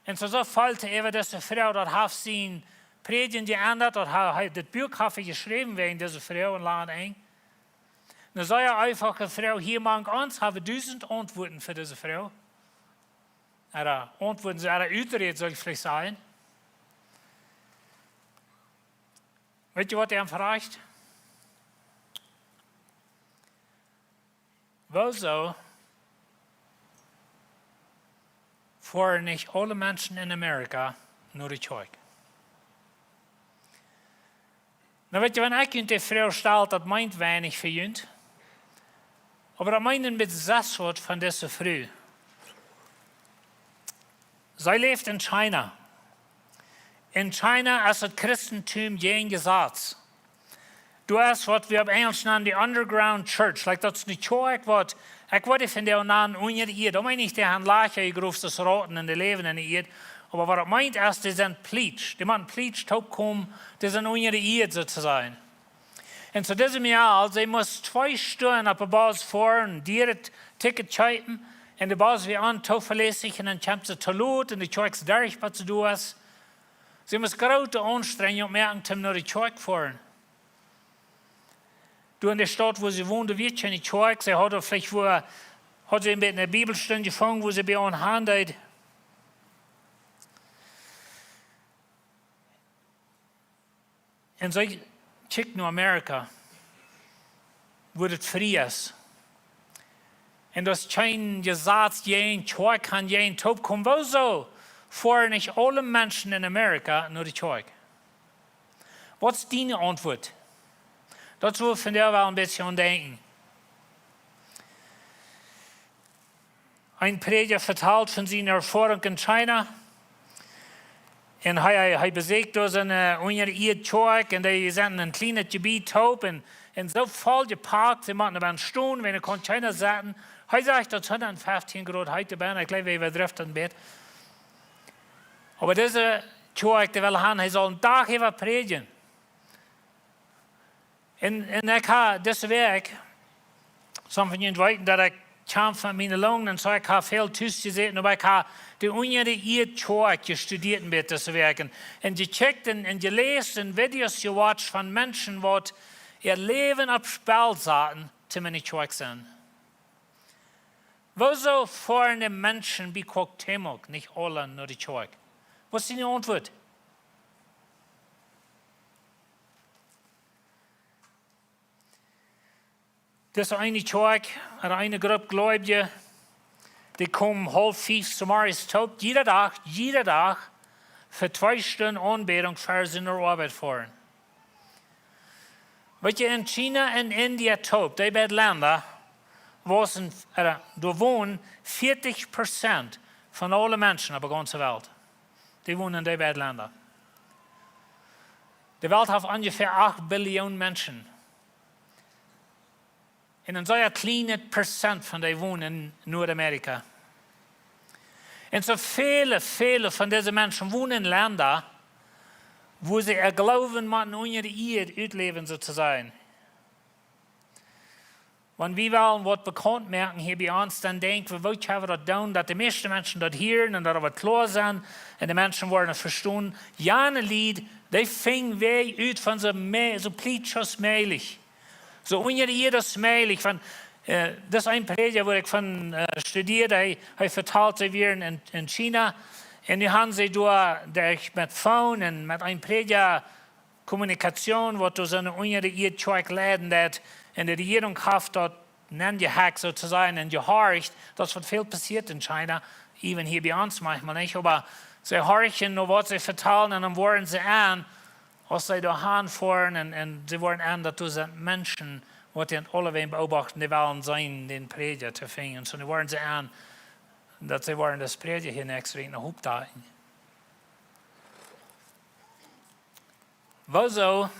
Un soo, soo felt hee äwa dise Fru, daut haft sien Prädjen jeendat, daut ha-, hee, dit Buak haft hee jeschräwen wäajen dise Fru en Land Enj. Eene sea eenfache Fru, hia mank ons haben dusent Auntwuaten fa dise Fru. Ooda Auntwuaten, ooda Uträd, saul ekj veleicht sajen. Weet jie, waut hee am frajcht? Wuarom foaren nich aule Menschen en Amerika no de Kjoakj? Nu weet jie, wan ekj junt de Froag stal, daut meent weinich fa junt. Oba daut meent een bät soo waut von dise Fru. See läft en China. En China es daut Christentum jäajen Jesaz. Doa es waut wie opp Enjelsch nanen de underground church. Like, daut es ne Kjoakj waut, ekj wudd dee vondoag nanen unja de Ieed. Daut meent nich, dee han Lajcha jegroft, soo aus Rauten un dee läwen en de Ieed. Oba waut daut meent es, dee sent pleetsch. Dee motten pleetsch toopkomen, dee sent unja de Ieed, soo to sajen. Un soo dise Mejal, see must twee Stunden opp de Bus foaren, dieret Ticket kjeepen, un de Bus wia ontovelässich, un dan kjemt see to lot, un de Kjoakj es derch, waut see doa es. See must groote Aunstrenjunk moaken, om no de Kjoakj foaren. Doa en de Staut, wua see wond, wia kjeene Kjoakj. See haud veleicht wua, haud see een bät ne Bibelstund jefungen, wua see bie aun han deed. Un see kjikjt no Amerika, wua daut frie es. Un daut es kjeen Jesaz, kjeen Kjoakj kaun jäajen toopkomen. Wuarom foaren nich aule Menschen en Amerika no de Kjoakj? Waut es diene Auntwuat? Daut wudd ekj vondoag wel een bät aun denkjen. Een Prädja vetalt von siene Erfoarunk en China. Un hee, hee, hee besieekjt doa soone, äh, unja de Ieed Kjoakj, un dee sent en een kjlienet Jebied toop, un, un soo voll jepakt, see motten doa stonen, wan doa kaun kjeena sitten. Hee sajcht, daut es hundatfeftieen Grod heet doa bennen, ekj jleew, hee äwadreft daut een bät. Oba dise Kjoakj, dee well han, hee saul een Dach äwa prädjen. Un, un ekj hab dise Wäakj, some von junt weeten, daut ekj kjamf met miene Lungen, un soo ekj hab väl tus jesäten, oba ekj hab de unja de Ieed Kjoakj jestudieet een bät dise Wäakj. Un, un jecheckt un, un jeläst un Videos jewatcht von Menschen, waut äa Läwen opp Spell saten, toom en de Kjoakj sennen. Wuarom foaren de Menschen bie Cuauhtémoc nich aule no de Kjoakj? Waut es diene Auntwuat? Daut es eene Kjoakj, ooda eene Grupp Gleubje, dee komen haulf fief zemorjes toop, jieda Dach, jieda Dach, fa twee Stunden Aunbädunk, ea see no Oabeit foaren. Weet jie, en China un India toop, dee beid Lenda, wua see, äh, doa wonen vieetich Prozent von aule Menschen opp de gaunze Welt. dee wonen en dee beid Lenda. De Welt haft onjefäa acht Billion Menschen. Un een sea kjlienet Prozent von dee wonen en Nuadamerika. Un soo väle, väle von dise Menschen wonen en Lenda, wua see äa Gloowen motten unja de Ieed utläwen, soo to sajen. Wan wie wellen waut bekaunt moaken hia bie ons, dan denkj wie, woo kjenn wie daut doonen, daut de mieeschte Menschen daut hieren un daut waut kloa sennen un de Menschen woaren vestonen. Jane Lied, dee finjen Wäaj ut von soo, soo plietsch aus mäajlich. Soo unja de Ieed aus mäajlich. Von, äh, daut es een Prädja, wua ekj von, äh, studieed, hee, hee vetalt, see wieren en, en China. Un nu haben see doa, doa met Phone un met een Prädja Kommunikation, waut doa soo unja de Ieed Kjoakj leiden deed. Un de Rejierunk haft daut nenjehakt, soo to sajen, un jehorcht. Daut es waut väl passieet en China, even hia bie ons maunchmol nich. Oba see horchen no waut see vetalen un dan woaren see en, aus see doa han foaren un, un see woaren en, daut doa sent Menschen, waut dee aulawäajen beobachten, dee wellen seenen, dän Prädja to finjen. Soo, dan woaren see en, daut see woaren daut Prädja hia näakjst Wäakj no Hoop dajen. Wuarom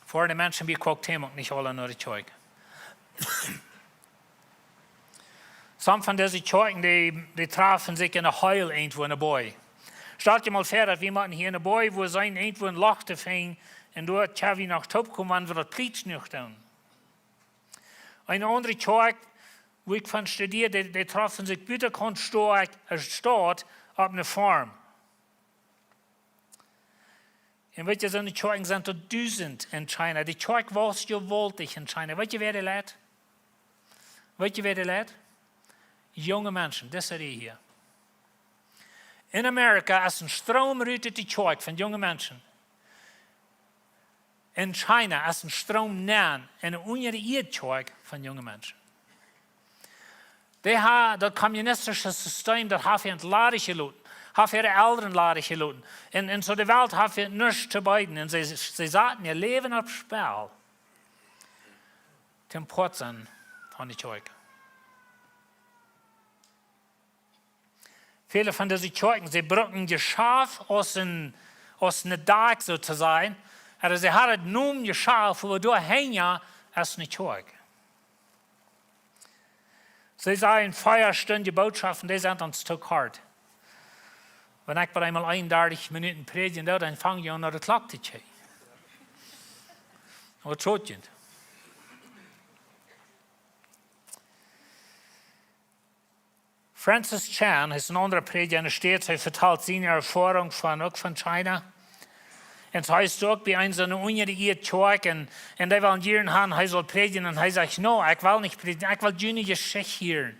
foaren de Menschen bie Cuauhtémoc nich aula no de Kjoakj? Some von dise Kjoakjen, dee, dee trafen sikj enne Heil irjentwua enne Boaj. Stalt junt mol väa, daut wie motten hia enne Boaj, wua sennen irjentwua een Loch to finjen, un doa kjenn wie noch toopkomen, wan wie daut plietsch noch doonen. Eene aundre Kjoakj, wua ekj von studieed, dee, dee trafen sikj butakaunt Stoakj, äh, Staut opp eene Farm. Un weet jie, soone Kjoakjen sent doa dusent en China. De Kjoakj wauss jewaultich en China. Weet jie, wäa dee leit? Weet jie, wäa dee leit? Junge Menschen, dise Rieej hia. En Amerika es een Stroom rut ut de Kjoakj von junge Menschen. En China es een Stroom nenn en eene unja de Ieed Kjoakj von junge Menschen. Dee ha-, daut kommunistische System, daut haft an ladich jeloten, haft äare Elren ladich jeloten. Un, un soo de Welt haft an nuscht to beeden. Un see, see saten äa Läwen opp Spell, toom Poat sennen von de Kjoakj. Väle von dise Kjoakjen, see brucken Jeschaft aus een, aus een Dakj, soo to sajen. Oba see haben daut Nomen Jeschaft, oba doa hinja es eene Kjoakj. See sajen, veastundje Bootschoften, dee sent ons too kort. Wan ekj oba eemol eenundartich Minuten prädjen doo, dan fang ekj aun no de Klock to kjikjen. Waut schot junt? Francis Chan es een aundra Prädja en de States, hee vetalt siene Erfoarunk von, uk von China. Un soo es hee uk bie eene soone unja de Ieed Kjoakj un, un dee wellen jieren han, hee saul prädjen. Un hee sajcht: "No, ekj well nich prädjen, ekj well june Jeschicht hieren.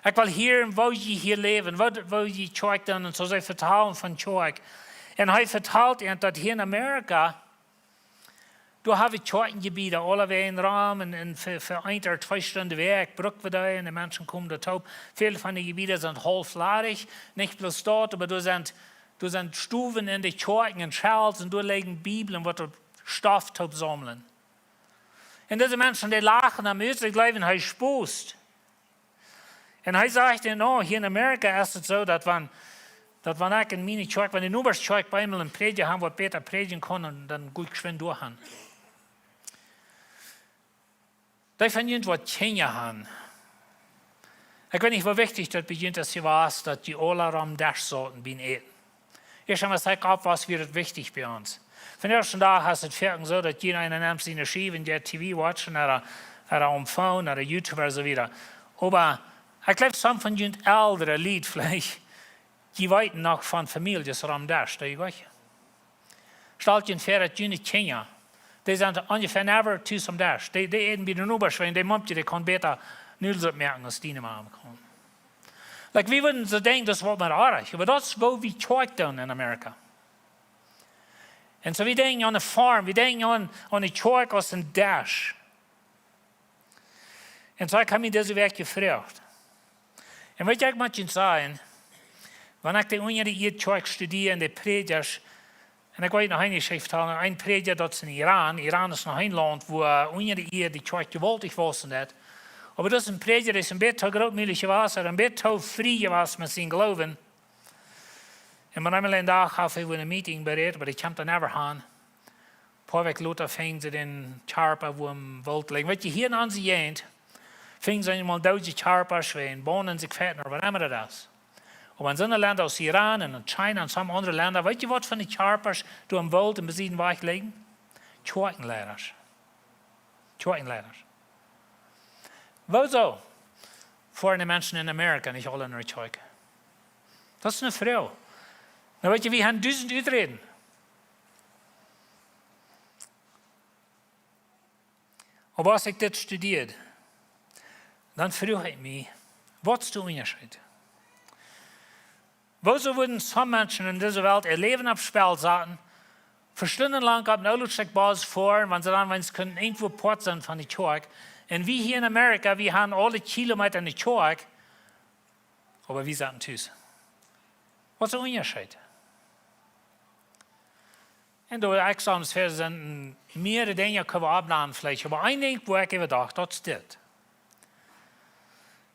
Ekj well hieren, woo jie hia läwen, woo, woo jie Kjoakj doonen." Un soo see vetalen von Kjoakj. Un hee vetalt an, daut hia en Amerika, doa hab wie Kjoakjenjebieda aulawäajen rom un, un fa, fa een ooda twee Stunden de Wäakj bruck wie dee un de Menschen komen doa toop. Väl von de Jebieda sent haulf ladich, nich bloos daut, oba doa sent, doa sent Stowen en de Kjoakjen un Shelves un doa lijen Bibeln, waut doa Stoff toop saumlen. Un dise Menschen, dee lachen am ut, see jleewen, hee spost. Un hee sajcht dan: "No, hia en Amerika es et soo, daut wan, daut wan ekj en miene Kjoakj, wan de Nobasch Kjoakj bie mie een Prädja haft, waut bäta prädjen kaun, dan, dan go ekj jeschwind doa han." Dee von junt, waut Kjinja han, ekj weet nich, woo wichtich daut bie junt es jewast, daut jie aula rom Desch sauten biem Äten. Ieescht aus ekj oppwos, wia daut wichtich bie ons. Vondoag dän Dach es et foaken soo, daut jieda eena nemt siene Schiew un jeit T V watchen, ooda, ooda aum Phone, ooda YouTube ooda soo wieda. Oba ekj jleew, some von junt elre Lied veleicht, jie weeten noch von Famieljes rom Desch, dee jie goachen. Stalt junt väa, daut june Kjinja, dee sent onjefäa never tus om Desch. Dee, dee äten bie de Nobasch, wan dee Momkje, dee kaun bäta Nudelsupp moaken aus diene Mame kaun. Like, wie wudden soo denkjen, daut es waut mea oajch, oba daut es woo wie Kjoakj doonen en Amerika. Un soo, wie denkjen aun de Farm, wie denkjen aun, aun de Kjoakj aus een Desch. Un soo, ekj hab mie dise Wäakj jefroacht. Un weet jie, ekj mott junt sajen, wan ekj de unja de Ieed Kjoakj studieed un de Prädjasch, un ekj well noch eene Jeschicht vetalen, een Prädja, daut es en Iran. Iran es noch een Launt, wua unja de Ieed de Kjoakj jewaultich wausen deit. Oba daut es een Prädja, dee es een bät too grootmulich jewast, een bät too frie jewast met sienen Gloowen. Un met eemol een Dach haud hee een Meeting berät, oba dee kjeem dan never han. Poa Wäakj lota fungen see dän Kjarpa wua em Woolt ligjen. Weetst, hia en onse Jäajent fungen see eemol doodje Kjarpasch, wäajen Bonen sikj feiten ooda waut emma daut es. Oba en soone Lenda aus Iran un China un soone aundre Lenda, weetst waut fa Kjarpasch doa em Woolt un besieden Wajch ligjen? Kjoakjenleidasch. Kjoakjenleidasch. Wuarom foaren de Menschen en Amerika nich aula no de Kjoakj? Daut es eene Froag. Nu weetst, wie haben dusent Uträden. Oba aus ekj dit studieed, dan fruach ekj mie, waut es de Unjascheet? Wuarom wudden soone Menschen en dise Welt äa Läwen opp Spell saten, fa Stunden lang opp een Oolutschekj Bus foaren, wan see dan weens kunnen irjentwua Poat sennen von de Kjoakj? Un wie hia en Amerika, wie haben aule Kilometa en de Kjoakj, oba wie saten tus. Waut es de Unjascheet? Un doa ekj soms ver sent, mearere Dinja kjenn wie oppnämen veleicht, oba een Dinkj, wua ekj äwa docht, daut es dit.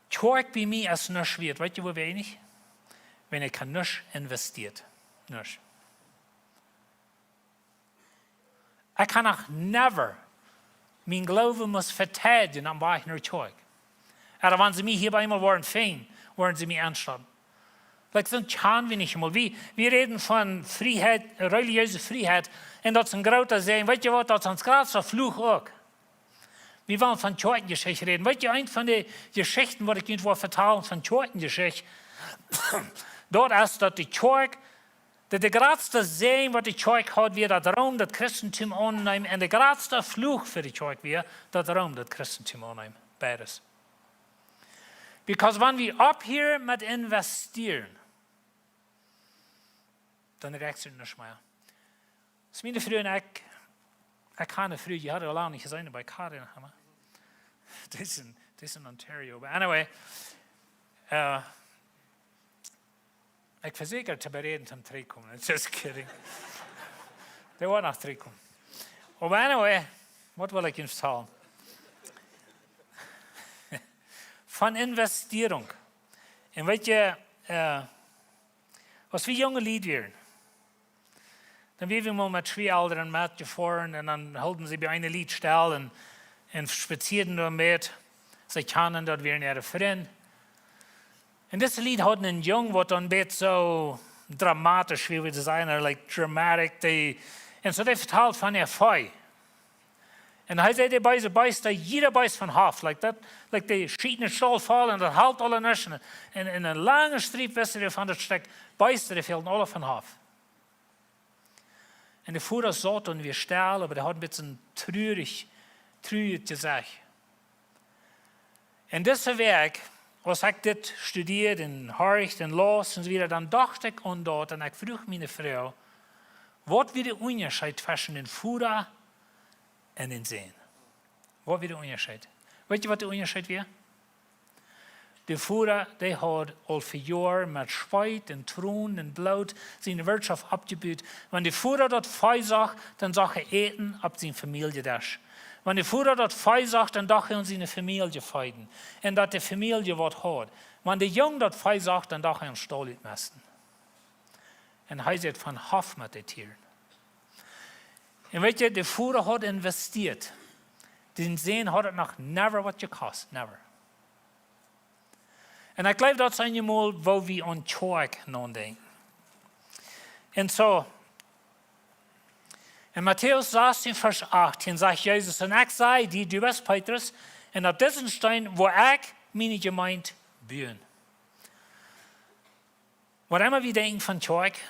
Kjoakj bie mie es nuscht wieet. Weetst woo weinich? Wan ekj kaun nuscht investieren. Nuscht. Ekj kaun noch never mienen Gloowen must veteidjen aum Wajch no de Kjoakj. Ooda wan see mie hia bie eemol woaren fungen, woaren see mie aunstoppen. Like, soont kjanen wie nich emol. Wie, wie räden von Frieheit, relijeese Frieheit, un daut es een groota Säajen. Weetst waut, daut es ons jratsta Fluch uk. Wie wellen von Kjoakjenjeschicht räden. Weetst, eent von de Jeschichten, waut ekj junt well vetalen von Kjoakjenjeschicht, daut es, daut de Kjoakj, daut de jratsta Säajen, waut de Kjoakj haud, wia daut Room daut Christentum aunneem, un de jratsta Fluch fa de Kjoakj wia daut Room daut Christentum aunneem. Beides. Because wan wie opphieren met investieren, dan rieekjst du nuscht mea. Daut es miene Fru un ekj, ekj kaun de Fru, dee haud ekj aul lang nich jeseenen, bie Karin haben. Dit es en, dit es en Ontario. But anyway, uh, ekj vesäkj to beräden toom trigjkomen. Just kidding. Dee woat noch trigjkomen. Oba anyway, waut well ekj junt vetalen? Von Investieren. Un weetst, uh, aus wie junge Lied wieren, dan wieren wie mol met Schwieajelren met jefoaren un dan hilden see bie eene Lied stell un, un spazieeden doa met. See kjanen daut, wieren äare Frind. Un dise Lied hauden een Jung, waut dan een bät soo dramatisch, wie wie daut sajen, like dramatic, dee, un soo dee vetalt von äa Fee. Un hee säd, de beese Beesta, jieda Beest von Hoff, like daut, like dee schieten en Staul voll un daut halpt aula nuscht. Un, un, un een langen Striep wist hee von daut Stekj Beesta, dee fäld aula von Hoff. Un de Voda saut un wia stell, oba dee haud een bät een trurich, trurich Jesecht. Un dise Wäakj, aus ekj dit studieed un horcht un laus un soo wieda, dan docht ekj aun daut un ekj fruach miene Fru, waut wia de Unjascheet tweschen dän Voda un dän Sän? Waut wia de Unjascheet? Weetst waut de Unjascheet wia? De Voda, dee haud aul fa Joaren met Schweet un Tronen un Bloot siene Wirtschoft oppjebut. Wan de Voda daut Fee sach, dan sach hee Äten opp sien Famieljedesch. Wan de Voda daut Fee sach, dan docht hee aun siene Famielje feeden. Un daut de Famielje waut haud. Wan de Jung daut Fee sach, dan docht hee aun Staul utmesten. Un hee säd, von Hoff met de Tieren. Un weetst, de Voda haud investiert. Dän Sän haud et noch never waut jekost, never. Un ekj jleew, daut es eenjemol, woo wie aun Kjoakj nodenkjen. Un soo, en Matäus sastieen, Varsch achtieen, sajcht Jesus: "Un ekj saj die, du best Petrus, un opp disen Steen woa ekj miene Jemeent buen." Waut emma wie denkjen von Kjoakj,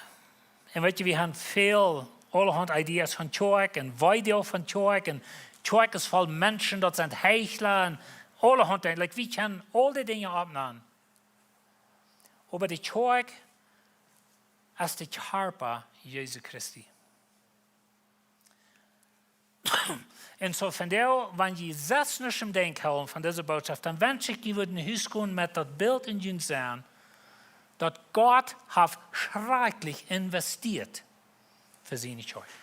un weetst, wie haben väl, aulahaunt Ideas von Kjoakj un Weedoag von Kjoakj, un Kjoakj es voll Menschen, daut sent Heichla un aulahaunt Dinja. Like, wie kjennen aul dee Dinja oppnämen. Oba de Kjoakj es de Kjarpa Jesu Christi. Un soo von doa, wan jie sest nich em Denkj hoolen von dise Bootschoft, dan wensch ekj, jie wudden no Hus gonen met daut Bilt en jun Senn, daut Gott haft schrakjlich investiert fa siene Kjoakj.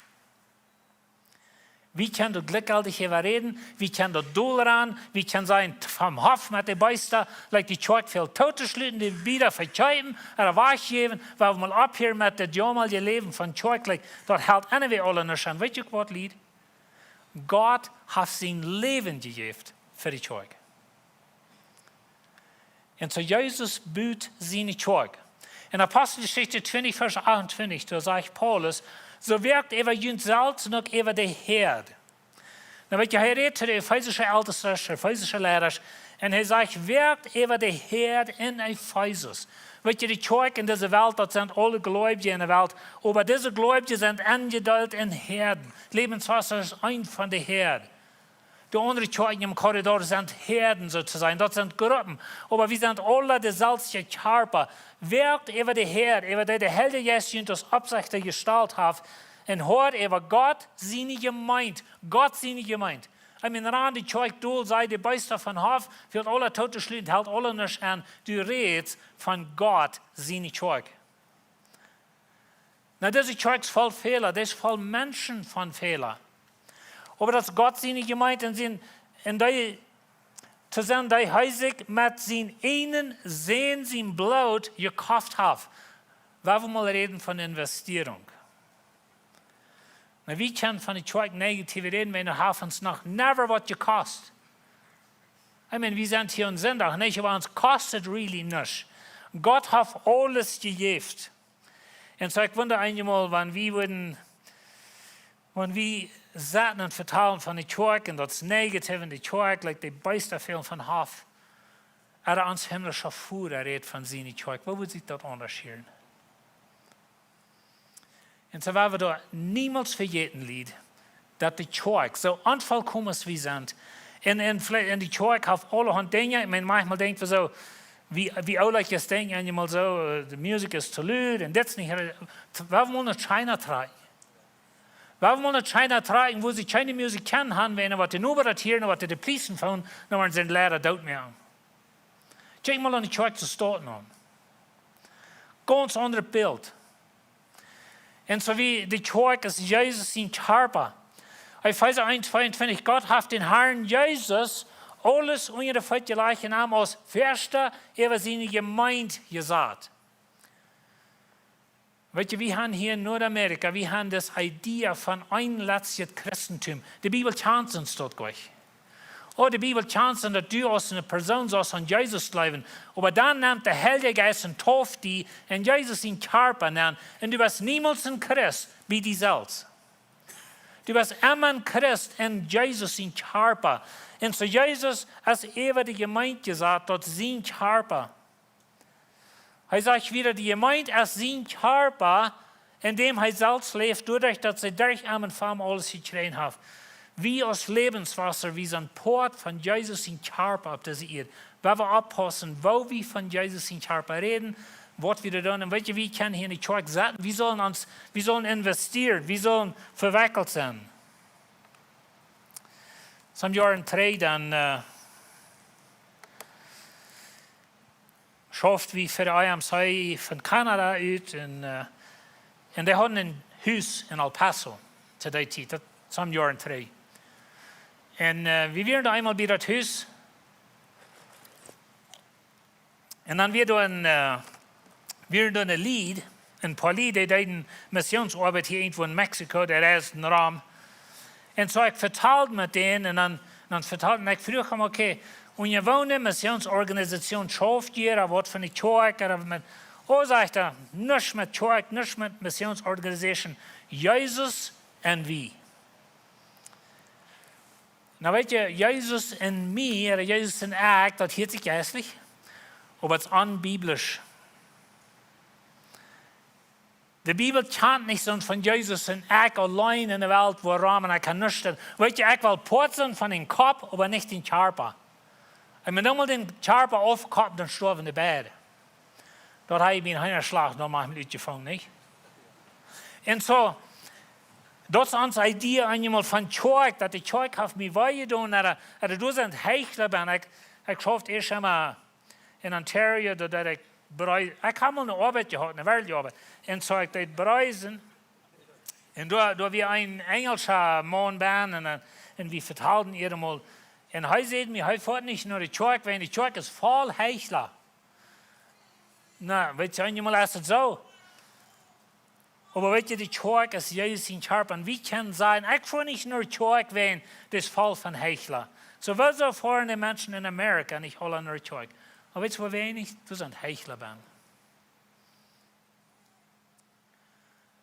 Wie kjennen doa jlikjjeltich äwa räden, wie kjennen doa dol rannen, wie kjennen sennen vom Hoff met de Beesta, like de Kjoakj väl totoschluten, de Bieda vekjeepen, ooda wajchjäwen, wua wie mol opphieren met daut jaumaje Läwen von Kjoakj, like, daut helt anyway aula nuscht aun. Weet jie waut, Lied? Gott haft sien Läwen jejäft fa de Kjoakj. Un soo Jesus but siene Kjoakj. En Aposteljeschicht twintich, Varsch achtuntwintich, doa sajcht Paulus: "Soo woakt äwa junt selfst un uk äwa de Häad." Nu weet jie, hee rät to de efesische Eltestasch, efesische Leidasch, un hee sajcht: "Woakt äwa de Häad en Efesus." Weet jie, de Kjoakj en dise Welt, daut sent aule Gleubje en de Welt, oba dise Gleubje sent enjedeelt en Häaden. Lebenswasser es eent von de Häad. De aundre Kjoakjen em Korridor sent Häaden, soo to sajen. Daut sent Gruppen. Oba wie sent aula deselwje Kjarpa. Woakt äwa de Häad, äwa dee de Heilje Jeist junt aus Oppsechta jestalt haft. Un hoat äwa Gott siene Jemeent. Gott siene Jemeent. I mean, ran de Kjoakj dol, saj de Beesta vom Hoff, väl aula totoschluten, helt aula nuscht aun. Du rätst von Gott siene Kjoakj. Nu, dise Kjoakj es voll Fäla, dee es voll Menschen von Fäla. Oba daut es Gott siene Jemeent un sien, un dee, to sennen, dee hee sikj met sien eenen Sän sien Bloot jekoft haft. Wua wie mol räden von Investierunk. Nu, wie kjennen von de Kjoakj negativ räden, wan daut haft ons noch never waut jekost. I mean, wie sent hia aum Sindach, nich? Oba ons kost et really nuscht. Gott haft aules jejäft. Un soo, ekj wunda eenjemol, wan wie wudden, wan wie sitten un vetalen von de Kjoakj un daut es negativ en de Kjoakj, like de Beesta väl vom Hoff, ooda ons himlischa Voda rät von siene Kjoakj, woo wudd sikj daut aundasch hieren? Un soo woa wie daut niemols vejäten, Lied, daut de Kjoakj, soo onvollkomen aus wie sent, un, un veleicht, un de Kjoakj haft aulahaunt Dinja, ekj meen, maunchmol denkj wie soo, wie, wie oola es daut, eenjemol soo, äh, de Musikj es too lud, un dit es nich, woa wie mol no China trakjen. Woa wie mol no China trakjen, wua see kjeene Musikj kjennen haben, wan waut de Noba daut hieren, waut de Police von, dan woaren see de Liera doot moaken. Kjikj mol aun de Kjoakj to stonen aun. Gaunz aundret Bilt. Un soo aus de Kjoakj es Jesus sien Kjarpa. Efeesa eent tweeuntwintich: "Gott haft dän Harn Jesus aules unja de Feet jelajcht un am aus Väaschta äwa siene Jemeent jesat." Weet jie, wie haben hia en Nordamerika, wie haben dise Idee von een latschet Christentum. De Bibel kjant ons daut jlikj. Oh, de Bibel kjant ons daut du aus eene Persoon saust aun Jesus jleewen. Oba dan nemt de Heilje Jeist un deept die en Jesus sien Kjarpa nenn. Un du best niemols een Christ bie die selfst. Du best emma een Christ en Jesus sien Kjarpa. Un soo Jesus es äwa de Jemeent jesat, daut sien Kjarpa. Hee sajcht wieda, de Jemeent es sien Kjarpa, en däm hee selfst läft, doaderch daut see derch am un fa am aules jekjräajen haft. Wie aus Lebenswasser, wie sent Poat von Jesus sien Kjarpa opp dise Ieed. Woa wie oppaussen, woo wie von Jesus sien Kjarpa räden, waut wie doa doonen. Un weet jie, wie kjennen hia en de Kjoakj sitten. Wie sellen ons, wie sellen investieren, wie sellen vewekjelt sennen. Some Joaren trigj, dan, äh, schauft wie fa de I M C von Kanada ut un, äh, un dee hauden een Hus en El Paso to dee Tiet, daut some Joaren trigj. Un, äh, wie wieren doa eemol bie daut Hus. Un dan wia doa een, äh, wia doa een Lied, een poa Lied, dee deeden Missionsoabeit hia irjentwua en Mexiko, dee reisden rom. Un soo ekj vetald met dän un dan, dan vetald, un ekj fruach am: "Okay, unja woone Missionsorganisation schauft jie, ooda waut fa eene Kjoakj, ooda met?" "Oh," sajcht hee, "nuscht met Kjoakj, nuscht met Missionsorganisation, Jesus un wie." Nu weet jie, Jesus un mie, ooda Jesus un ekj, daut hieet sikj jeistlich, oba daut es onbiblisch. De Bibel kjant nich soont von Jesus un ekj auleen en de Welt, wuarom, un ekj kaun nuscht doonen. Weet jie, ekj well Poat sennen von dän Kopp, oba nich dän Kjarpa. Un wan eemol dän Kjarpa aufkopt, dan stoawen de beid. Daut hab ekj bie een Heenaschlach noch mau met utjefungen, nich? Un soo, daut es onse Idee eenjemol von Kjoakj, daut de Kjoakj haft mie wee jedonen, ooda, ooda doa sent Heichla bie. Ekj, ekj schauf ieescht emol en Ontario, doa deed ekj brei-, ekj hab mol eene Oabeit jehaut, eene werkjliche Oabeit. Un soo ekj deed breisen. Un doa, doa wia een enjelscha Maun bie un, un wie vetalden hia mol. Un hee säd mie, hee foat nich no de Kjoakj, wiels de Kjoakj es voll Heichla. Na, weetst, eenjemol es et soo. Oba weetst, de Kjoakj es Jesus sien Kjarpa. Un wie kjennen sajen, ekj foa nich no de Kjoakj, wiels daut es voll von Heichla. Soo, wuarom foaren de Menschen en Amerika nich aula no de Kjoakj? Oba weetst, woo weinich, doa sent Heichla bie.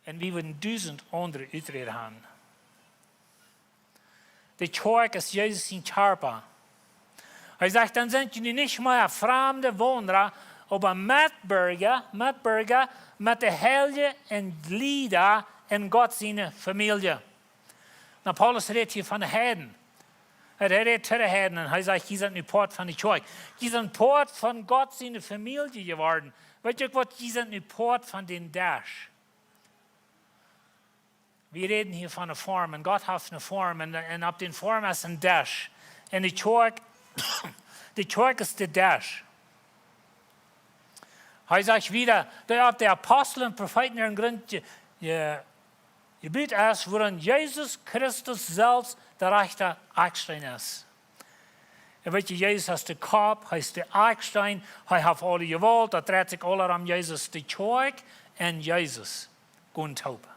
Un wie wudden dusent aundre Uträd haben. De Kjoakj es Jesus sien Kjarpa. Hee sajcht, dan sent jie nu nich mea framde Waundra, oba Metbirja, Metbirja met de Heilje un Jlieda en Gott siene Famielje. Na, Paulus rät hia von de Heiden. Hee rät to de Heiden un hee sajcht, jie sent nu Poat von de Kjoakj. Jie sent Poat von Gott siene Famielje jeworden. Weetst du waut, jie sent nu Poat von dän Desch. Wie räden hia von eene Form un Gott haft eene Form un, un opp dän Form es een Desch. Un de Kjoakj, de Kjoakj es de Desch. Hee sajcht wieda, daut opp de Apostel un Profeeten äaren Grunt je, je, jebut es, wuaraun Jesus Christus selfst de rajchta Akjsteen es. Un weetst, Jesus es de Kopp, hee es de Akjsteen, hee haft aule Jewault, daut dreit sikj aula om Jesus, de Kjoakj un Jesus. Gonen toop.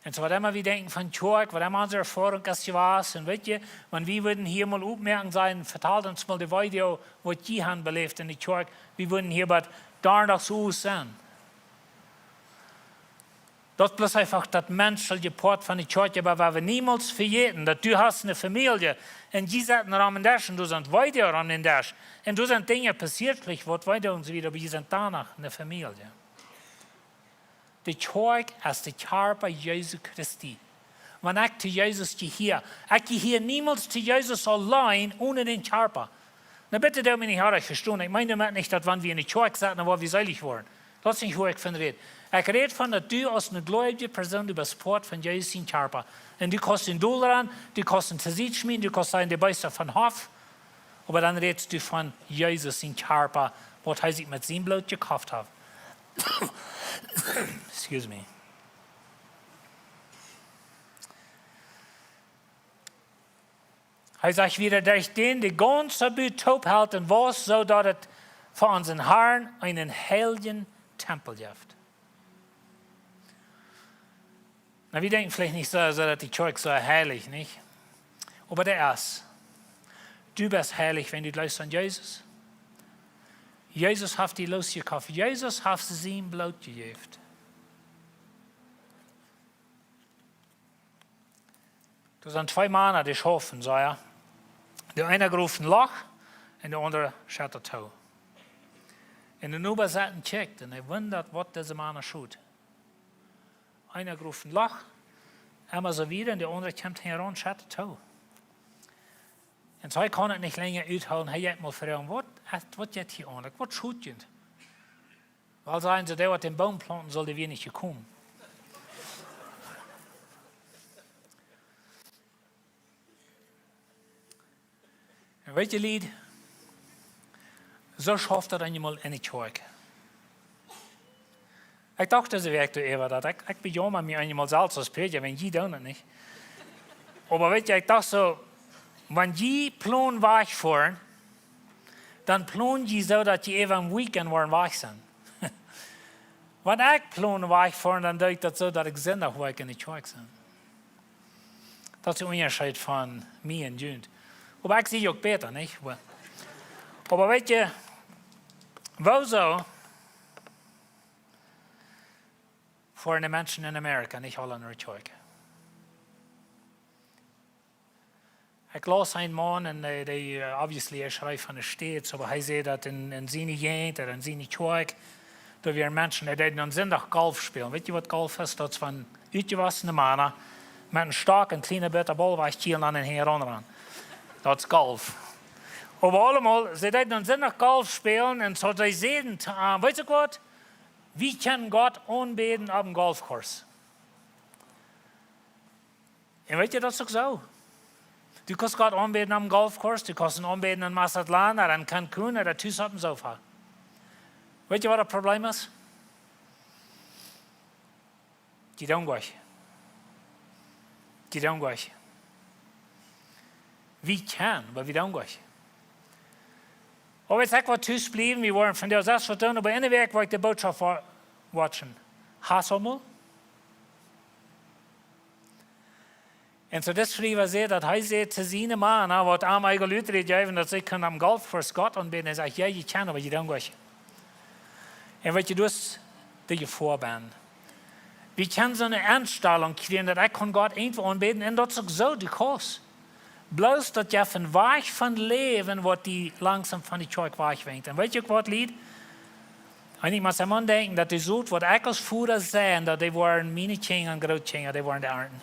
Un soo, waut emma wie denkjen von Kjoakj, waut emma onse Erfoarunk es jewast, un weetst, wan wie wudden hia mol oppmoaken sennen, vetalt ons mol de Video, waut jie haben beläft en de Kjoakj, wie wudden hia bie Donndach soo sennen. Daut bloos eefach daut Mensch saul je Poat von de Kjoakj, oba wie woaren niemols vejäten, daut du hast eene Famielje, un jie sitten rom dän Desch, un doa sent Video rom dän Desch, un doa sent Dinja passieet, veleicht waut Video un soo wieda, oba jie sent doano eene Famielje. De Kjoakj es de Kjarpa Jesu Christi. Wan ekj to Jesus jehia, ekj jehia niemols to Jesus auleen onen dän Kjarpa. Na bitte, doot mie nich oajch vestonen. Ekj meen doamet nich, daut wan wie en de Kjoakj sent, dan woa wie seelich woaren. Daut es nich, woo ekj von räd. Ekj räd von, daut du aus eene gleubje Persoon, du best Poat von Jesus sien Kjarpa. Un du kaust dän dol ranen, du kaust dän to Sied schmieten, du kaust sajen, dee Beesta von Hoff. Oba dan rätst du von Jesus sien Kjarpa, waut hee sikj met sien Bloot jekoft haft. Excuse me. Hee sajcht wieda, derch dän de gaunze Bud toop helt un wausst, soo daut et fa onsen Harn eenen heiljen Tempel jeft. Na, wie denkjen veleicht nich soo, soo daut de Kjoakj soo heilich, nich? Oba dee es. Du best heilich, wan du jleefst aun Jesus. Jesus haft die losjekoft. Jesus haft sien Bloot jejäft. Doa sent twee Mana, dee schaufen, soo jo. De eena groft een Loch un de aundra schat daut too. Un de Noba sat un kjikjt un hee wundat, waut dise Mana schot. Eena groft een Loch, emma soo wieda, un de aundra kjemt hinjaraun, schat daut too. Un soo, hee kaun et nich lenja uthoolen, hee jeit mol froagen, waut, waut jeit hia aun? Waut schot junt? Wiels, sajen see, dee waut dän Boom plaunten sull, dee wia nich jekomen. Un weetst, Lied, soo schauft daut eenjemol en de Kjoakj. Ekj docht, daut wia ekj doa äwa, daut ekj, ekj bejaumoa mie eenjemol selfst aus Prädja, wan jie doonen et nich. Oba weetst, ekj docht soo, wan jie plonen wajchfoaren, dan plonen jie soo, daut jie äwa een Weekend woaren wajch sennen. Wan ekj plon wajchfoaren, dan doo ekj daut soo, daut ekj Sindach woa ekj en de Kjoakj sennen. Daut es de Unjascheet von mie un junt. Oba ekj sie uk bäta, nich? Oba, oba weetst, wuarom foaren de Menschen en Amerika nich aula no de Kjoakj? Ekj laus een Maun un, äh, dee, äh, obviously, hee schreef von de States, oba hee säd daut en, en siene Jäajent, en siene Kjoakj, doa wieren Menschen, dee deeden aum Sindach Golf spälen. Weetst waut Golf es? Daut es von utjewossne Mana met een Stock, een kjliena bät Ball, waut ekj hia aun en hia rom ran. Daut es Golf. Oba aulemol, see deeden aum Sindach Golf spälen un soo, dee säden to am, weetst du waut? Wie kjennen Gott aunbäden opp een Golfkurs. Un weetst, daut es uk soo. Du kaust Gott aunbäden opp een Golfkurs, du kaust am aunbäden en Mazatlan, ooda en Cancun, ooda tus opp een Sofa. Weetst waut daut Problem es? Dee doonen goa nich. Dee doonen goa nich. Wie kjennen, oba wie doonen goa nich. Oba ekj woa tus bliewen, wie woaren vondoag sest waut doonen, oba enne Wäakj woa ekj de Bootschoft wa-, watchen. Hast du mol? Un soo dis Schriewa sajcht, daut hee säd to siene Mana, waut am eagle uträd jeewen, daut see kunnen aum Golfkurs Gott aunbäden, hee sajcht: "Jo, jie kjennen, oba jie doonen goa nich." Un weet jie, daut es de Jefoa bie. Wie kjennen soone Enstalunk kjrieen, daut ekj kaun Gott irjentwua aunbäden, un daut es uk soo, du kaust. Bloos daut jie von Wajch von läwen, waut die langsom von de Kjoakj wajchbrinjt. Un weet jie uk waut, Lied? Eejentlich mott eena denkjen, daut dee Sot, waut ekj aus Voda säd, daut dee woaren miene Kjinja un Grootkjinja, dee woaren dee arnten.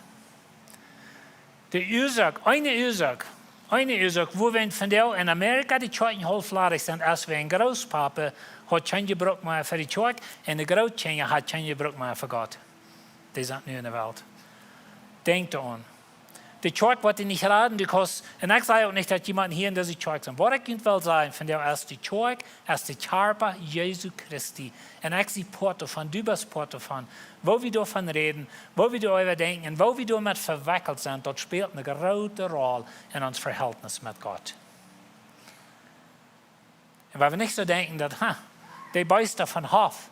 De Uasoak, eene Uasoak, eene Uasoak, wuarom vondoag en Amerika de Kjoakjen haulf ladich sent, es wäajen Grootpapa haud kjeen Jebruck mea fa de Kjoakj un de Grootkjinja hauden kjeen Jebruck mea fa Gott. Dee sent nu enne Welt. Denkj doaraun. De Kjoakj woat die nich raden, du kaust, un ekj saj uk nich, daut jemaunt hia en dise Kjoakj sent. Waut ekj junt well sajen, vondoag es de Kjoakj, es de Kjarpa Jesu Christi. Un ekj sie Poat doavon, du best Poat doavon. Woo wie doavon räden, woo wie doaräwa denkjen un woo wie doamet vewekjelt sent, daut spält eene groote Roll en ons Vehältnis met Gott. Un wie woaren nich soo denkjen daut, ha, dee Beesta von Hoff.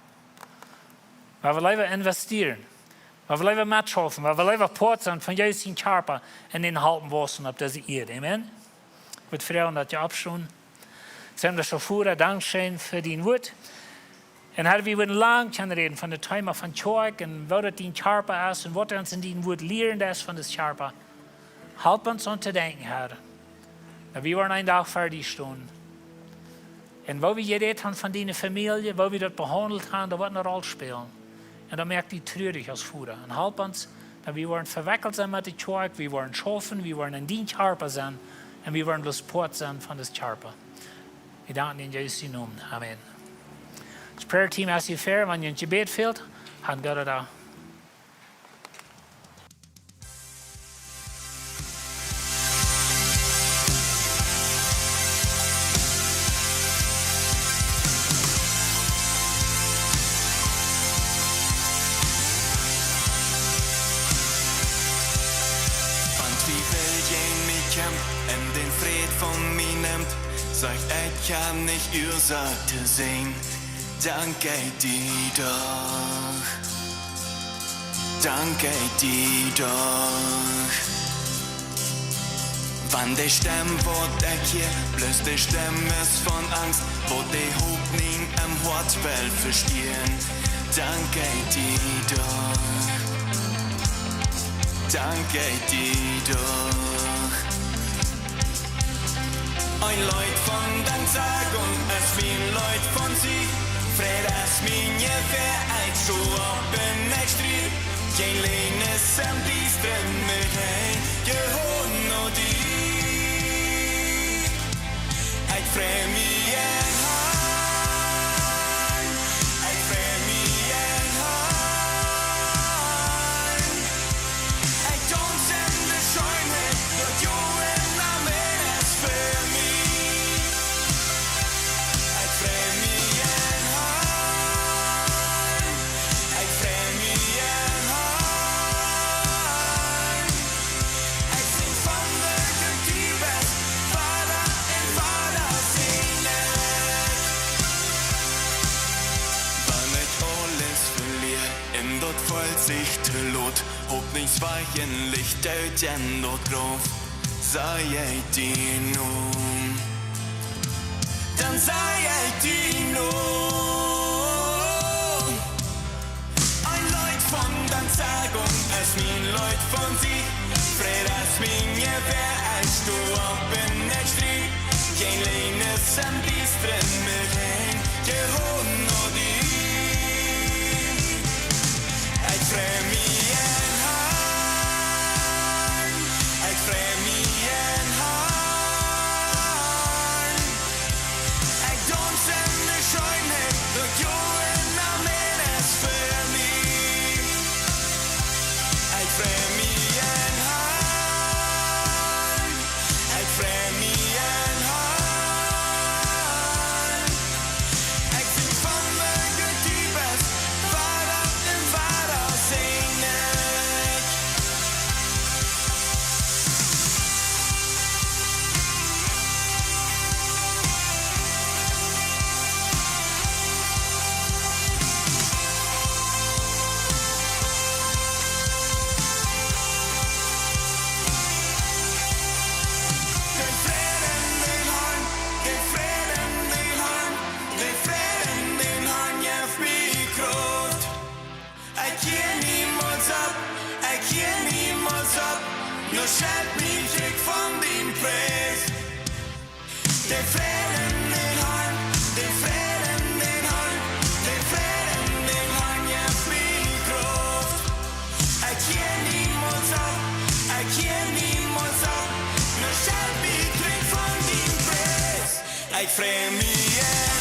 Wie woaren leewa investieren. Wie woaren leewa metschaufen. Wie woaren leewa Poat sennen von Jesus sien Kjarpa un dän halpen wausen opp dise Ieed. Amen. Ekj wudd froagen, daut jie oppstonen. Sennen wie soo ver, dankscheen fa dien Wuat. Un Herr, wie wudden lang kjennen räden von daut Thema von Kjoakj un woo daut dien Kjarpa es un waut du ons en dien Wuat lieren deist von daut Kjarpa. Halp ons aun to denkjen, Herr, daut wie woaren een Dach ver die stonen. Un woo wie jerät haben von diene Famielje, woo wie daut behaundelt haben, daut woat eene Roll spälen. Un daut moakt die trurich aus Voda. Un halp ons, daut wie woaren vewekjelt sennen met de Kjoakj, wie woaren schaufen, wie woaren en dien Kjarpa sennen un wie woaren bloos Poat sennen von daut Kjarpa. Wie danken die en Jesus sien Nomen. Amen. Daut Prayer Team es hia ver, wan jie een Jebäd fält, han Gott doa. Wan Twiewel jäajen mie kjemt un dän Fräd von mie nemt, saj ekj, ekj hab nich Uasoak to sennen. Dank ekj die doch. Dank ekj die doch. Wan de Stemm, waut ekj hia, bloos de Stemm es von Angst, waut de Hopninj em Hoat well vestealen. Dank ekj die doch. Dank ekj die doch. Een Leet von Danksagung es mien Leet von Sieg. Fräd es mien Jewäa, ekj sto opp un ekj strie. Kjeen Läajen es em Diestren mea, ekj hol no die. Ekj frei mie en Harn, ekj frei mie en Harn. Ekj daunz en de Scheenheit, daut du en Amen es fa mie. Ekj frei mie en Harn, ekj frei mie en Harn. Ekj sinj von de Glück, du best Voda un Voda sinj ekj. Wan ekj aules velia un daut feelt sikj too lot, Hopninj es wajch un Licht ut en daut Grauf, saj ekj dien Nomen. Dan saj ekj dien Nomen. Een Leet von Danksagung es mien Leet von Sieg. Fräd es mien Jewäa, ekj sto opp un ekj strie. Kjeen Läajen es em Diestren mea, ekj hol no die. Ekj frei mie en Harn, ekj frei mie en Harn. Ekj daunz en de Scheenheit, daut du en Amen es fa mie. Ekj frei mie en Harn, ekj frei mie en Harn. Ekj sinj von de De Fräd en dän Harn, de Fräd en dän Harn, de Fräd en dän Harn jeft mie Krauft. Ekj kjikj niemols opp, ekj kjikj niemols opp, no Shelby, drinkj von dien Pries. Ekj frei mie en